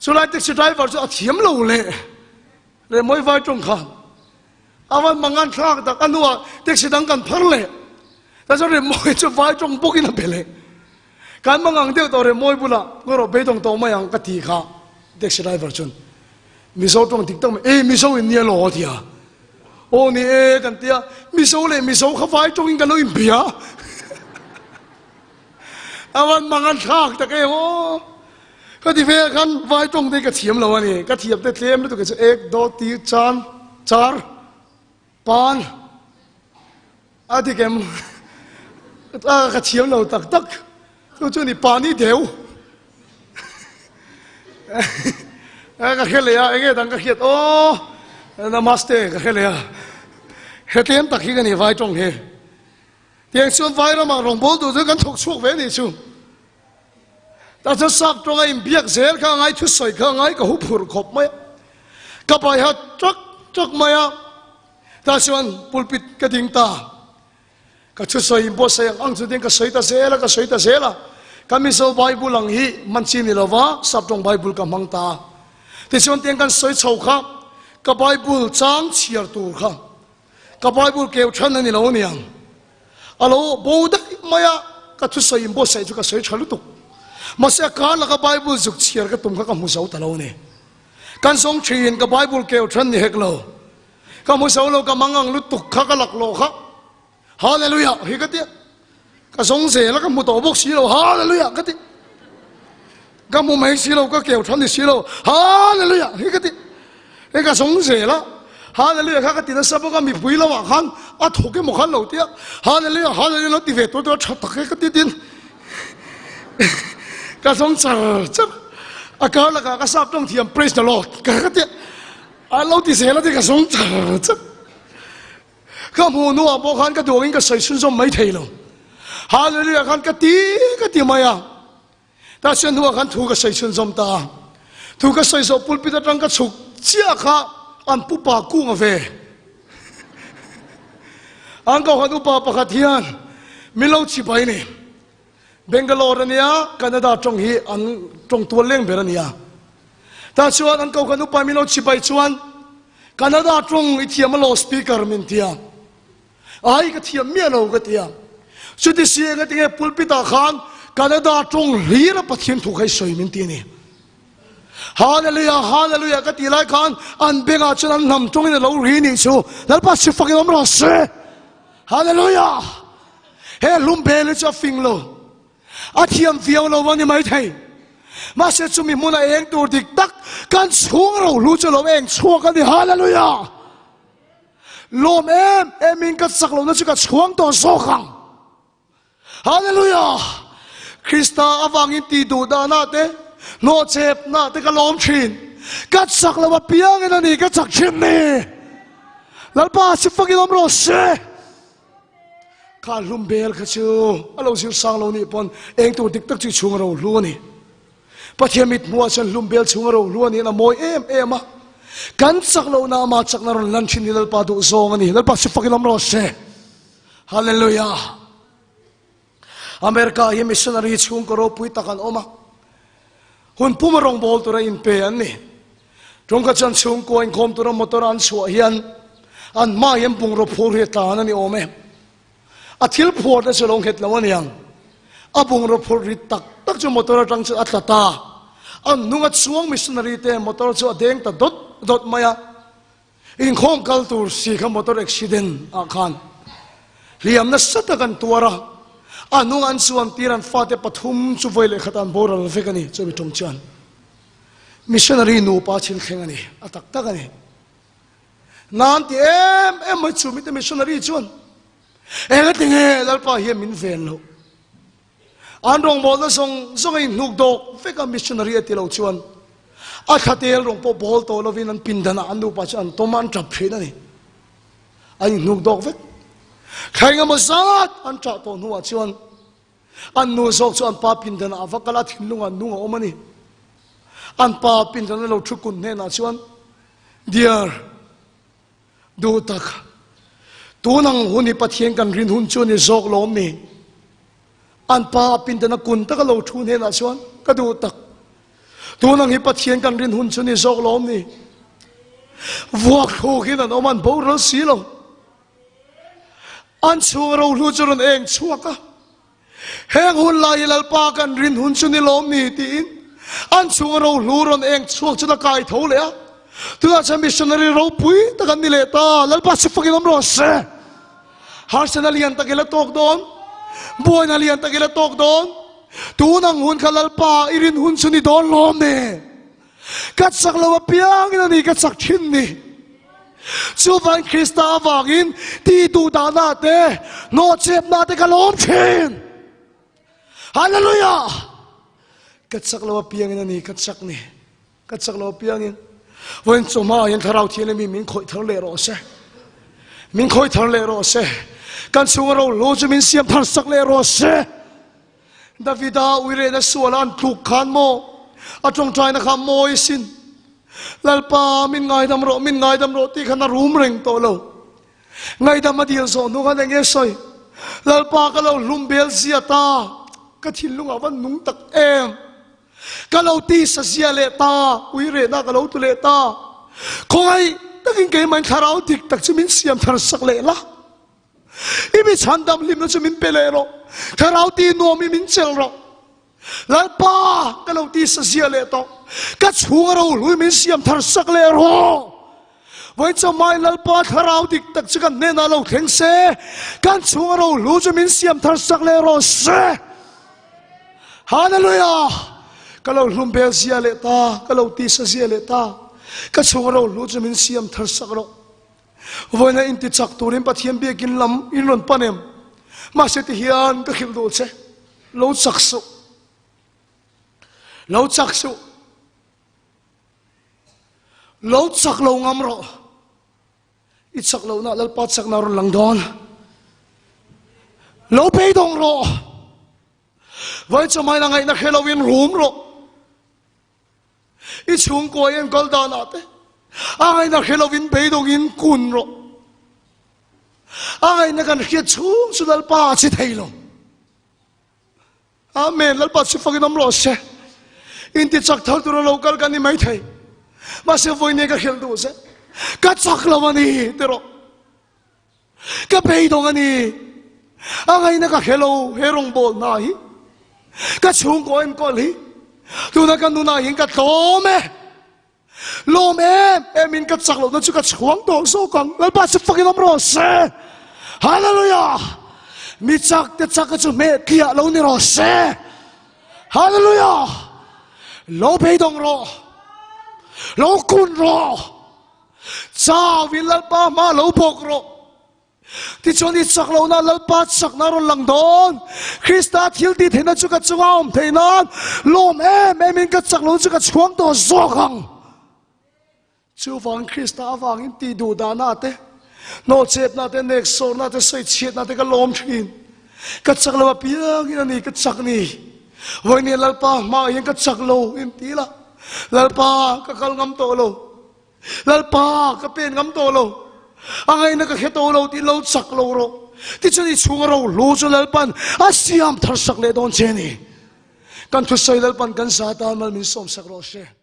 Chulai taxi driver chu a thiam lo leh. Remmawi vai tawng khan a van mangan thlak tak a hnuah taxi dang kan phar leh. Tah chuan Remmawi chu vai tawng bawkin a be leh. Kan mangang deuh tawh Remmawi bulah ngaw rawh beidawng tawh mai ang ka ti kha taxi driver chuan Mizo tawng dik tak mai e Mizo in nia law a ti a. Aw ni e kan ti a, Mizo leh Mizo kha vai tawngin kan lo inbia. A van mang an thlak tak em aw. Ka ti vel khan vai tawng te ka thiam lo a ni. Ka thiam te tlem lutuk chu ek, do, ti, chan, char, pan a dik em? Ka thiam lo tak tak. Chu chu ni pani deu. Ka hre leh a, enge dang ka hriat aw. Namaste ka hre leh a. Hre tlem tak hi ka ni vai tawng hi. Tiang chuan vai ramah rawngbâwl duh chu kan thawk chhuak ve a nih chu. Tah chuan sap tawnga inbiak zel kha a ngai, thusawi kha a ngai, ka huphurh khawp mai a. Ka baiha ṭak ṭak mai a. Tah chuan pulpit ka ding ta. Ka thusawi inbuatsaih ang ang chu ding ka sawi ta zel a, ka sawi ta zel a. Ka Mizo Bible ang hi hman chi ni lova sap tawng Bible ka hmang ta a. Tichuan tiang kan sawi chho kha ka Bible chang chhiar tur kha. Ka Bible keu than a ni lo aniang. A lo bo daih mai a, ka thusawi in buatsaih chu ka sawi tha lutuk. Mahse a kar laka Bible zuk chhiar ka tum kha ka hmu zo ta lo a ni. Kan zawng thin ka Bible keu than ni hek lo. Ka hmu zo lo, ka mangang lutuk kha ka laklawh kha. Hallelujah hi ka tia. Ka zawng zel a ka hmu tawh bawk si lo, Hallelujah ka ti. Ka hmu mai si lo, ka keu than ni si lo, Hallelujah hi ka ti. Hei ka zawng zel a, Hallelujah kha ka ti nasa bawk a, mipui lamah khan a thawk emaw khan lo tia, Hallelujah, Hallelujah lo ti ve tur tur a tha tak e ka ti tin. Ka zawng char char a kar lakah ka sap tawng thiam praise the Lord ka ka tia. A lo ti zel a ti ka zawng char char. Ka hmuh hnuah pawh khan ka duangin ka sawi chhunzawm mai thei lo. Hallelujah khan ka ti ka ti mai a. Ta chuan hnuah khan thu ka sawi chhunzawm ta a. Thu ka sawi zawh pulpit atang ka chhuk chiah kha an pupa kung a ve. An kohhran upa pakhat hian min lo chibai ni. Bangalore a nia, Canada tawng hi an tawng tual leng ber a nia. Tah chuan an kohhran upa min lo chibai chuan Canada tawng i thiam a law speaker min ti a. Ai ka thiam miah lo ka ti a. Chuti si enga tinge pulpit ah khan Canada tawng hlir a Pathian thu kha i sawi min ti a ni. Hallelujah, hallelujah ka tih lai khan an bengah chuan an hnam tawngin a lo ri nih chu. Lalpa si fakin awm rawh se. Hallelujah! He hlum bel hi chu a fing lo. A thiam viau lo a ni maithei. Mahse chumi hmuna eng tur dik tak kan chhung rohlu chu lo eng chhuak a ni. Hallelujah! Lawm em em in ka chak lohna chu ka chhuang tawh zawk ang. Hallelujah! Krista avangin tih duh dahna te, hnawhchepna te ka lawm thin. Ka chak lo apiangin a ni ka chak thin ni. Lalpa si fakin awm rawh se. Kha hlum bel kha chu a lo zir sang lo nih pawn eng tur dik tak chu chhung a ro hlu a ni. Pathian mit hmuh ah chuan hlum bel chhung a ro hlu a niin a mawi em em a. Kan chak lohna ama chakna rawn lan thin hi Lalpa duh zawng a ni. Lalpa si fakin awm rawh se. Hallelujah! America hi missionary chhungkaw ropui tak an awm a, hun puma rawngbâwl tura inpe an ni. Tawngka chuan chhungkua inkhawm tura motor an chhuah hian an hmaah hian bungraw phur hi a tlan a ni awm e. A thil phuarna chu a lo nghet lo a niang. A bungraw phur rit tak tak chu motor atang chuan a tla ta. An hnunga chuang missionary te motor chu a deng ta dawt dawt mai a. Inkhawm kal tur si kha motor accident ah khan hliam nasa tak an tuar a, a hnung an chuan tir an fate pathum chu vawi leh khat an boral vek a ni, chumi tum chuan missionary nupa thil thleng a ni, a tak tak a ni. Nan ti em em mai chumi te missionary chuan engati nge Lalpa hian min ven loh? An rawngbawlna zawng zawng a inhnuk dawk vek a, missionary a ti lo chuan a thla tel rawng pawh bawl tawh lovin an pindanah an nupa chu an tawm a, an tap thin a ni. An inhnuk dawk vek. Thla engemaw zat an tah tawh hnuah chuan an nu zawk chu an pa pindanah a va kal a, thinlungah nung a awm a ni. An pa pindana lo thu kun hnenah chuan, Dear, Duh tak, tun ang hun hi Pathian kan rin hun chu a ni zawk lawm ni? An pa a pindana kun taka lo thu hnenah chuan, Ka duh tak, tun ang hi Pathian kan rin hun chu a ni zawk lawm ni? Vuak thluk in an awm an boral si lo. An chhung rohlu chu rawn eng chhuak a. Heng hun lai hi Lalpa kan rin hun chu ni lawm ni tiin an chhunga rohlu rawn eng chhuak chu la kai tho leh a. Tunah chuan missionary ropui tak an ni leh ta. Lalpa chu fakin awm rawh se. Harsatna lian tak i la tawk dawn. Buaina lian tak i la tawk dawn. Tun ang hun kha Lalpa i rin hun chu ni dawn lawm ni. Ka chak lo apiangin a ni ka chak thin ni. Chuvang Krista avangin ti duh dahna te, nawhchepna te ka lawm thin. Hallelujah! Ka chak lo apiangin a ni ka chak ni. Ka chak lo apiangin. Vawiin chawhma ah hian Thlarau Thianghlim mi min khawih thar leh rawh se. Min khawih thar leh rawh se. Kan chhunga rohlu chu min siam thar sak leh rawh se. Davida uirehna suala an tluk khan maw a tawngtaina kha mawi sin. Lalpa min ngaidam rawh, min ngaidam rawh tih khan a rum reng tawh lo. Ngaidam a dil zawh hnu khan eng nge sawi? Lalpa ka lo hlum bel zia ta, ka thinlungah va nung tak em. Ka lo tisa zia leh ta, uirehna ka lo tu leh ta. Khawngaih takin keimah in thlarau dik tak chu min siam thar sak leh la. I mi chhandam hlimna chu min pe leh rawh. Thlarau ti nuam i min chelh rawh. Lalpa, ka lo ti sa zia leh tawh. Ka chhung a rohlui min siam thar sak leh rawh. Vawi chawmai Lalpa thlarau dik tak chu kan hnenah lo thleng se. Kan chhung a rohlu chu min siam thar sak leh rawh se. Hallelujah! Ka lo hlum bel zia leh ta, ka lo ti sa zia leh ta. Ka chhung a rohlu chu min siam thar sak rawh. Vawiina inti chak turin Pathian biakin lam in rawn pan em? Mahse ti hian ka hrilh duh che, lo chak suh. Lo chak suh. Lo chak lo ngam rawh. I chak lohna Lalpa chakna rawn lang dawn. Lo beidawng rawh. Vawi chawhmain a ngaihna hre loin rum rawh. I chhungkua i enkawl danah te a ngaihna hre lovin beidawngin kun rawh. A ngaihna kan hriat chhung chu Lalpa a chi thei lo. Amen. Lalpa chu fakin awm rawh se. Inti chak thar tura lo kal kan ni mai thei. Mahse vawiin ka hrilh duh che. Ka chak lo a ni ti rawh. Ka beidawng a ni. A ngaihna ka hre lo he rawngbâwl hna hi. Ka chhungkaw enkawl hi. Tuna ka nunah hian ka tlawm e. Lawm em em in ka chak lohna chu ka chhuang tawh zawk ang. Lalpa chu fakin awm rawh se. Hallelujah! Mi chak te chak chu hmeh tliah lo ni rawh se. Hallelujah! Lo beidawng rawh. Lo kun rawh. Chau in Lalpa hma lo bawk rawh. Tichuan i chak lohna Lalpa chakna rawn lang dawn. Krista thil tih theihna chu ka chunga awm theih nan lawm em em in ka chak lohna chu ka chhuang tawh zawk ang. Chuvang Krista avangin tih duh dahna te, hnawhchepna te, neksawrna te, sawichhiatna te ka lawm thin. Ka chak lo apiangin a ni ka chak ni. Vawiin Lalpa hmaah hian ka chak lo in ti la, Lalpa ka kal ngam tawh lo. Lalpa, ka pen ngam tawh lo. A ngaihna ka hre tawh lo tih lo chak lo rawh. Tichuan i chhunga rohlu chu Lalpan a siam thar sak leh dawn che a ni. Kan thusawi Lalpan kan za tan mal min sawmsak rawh se.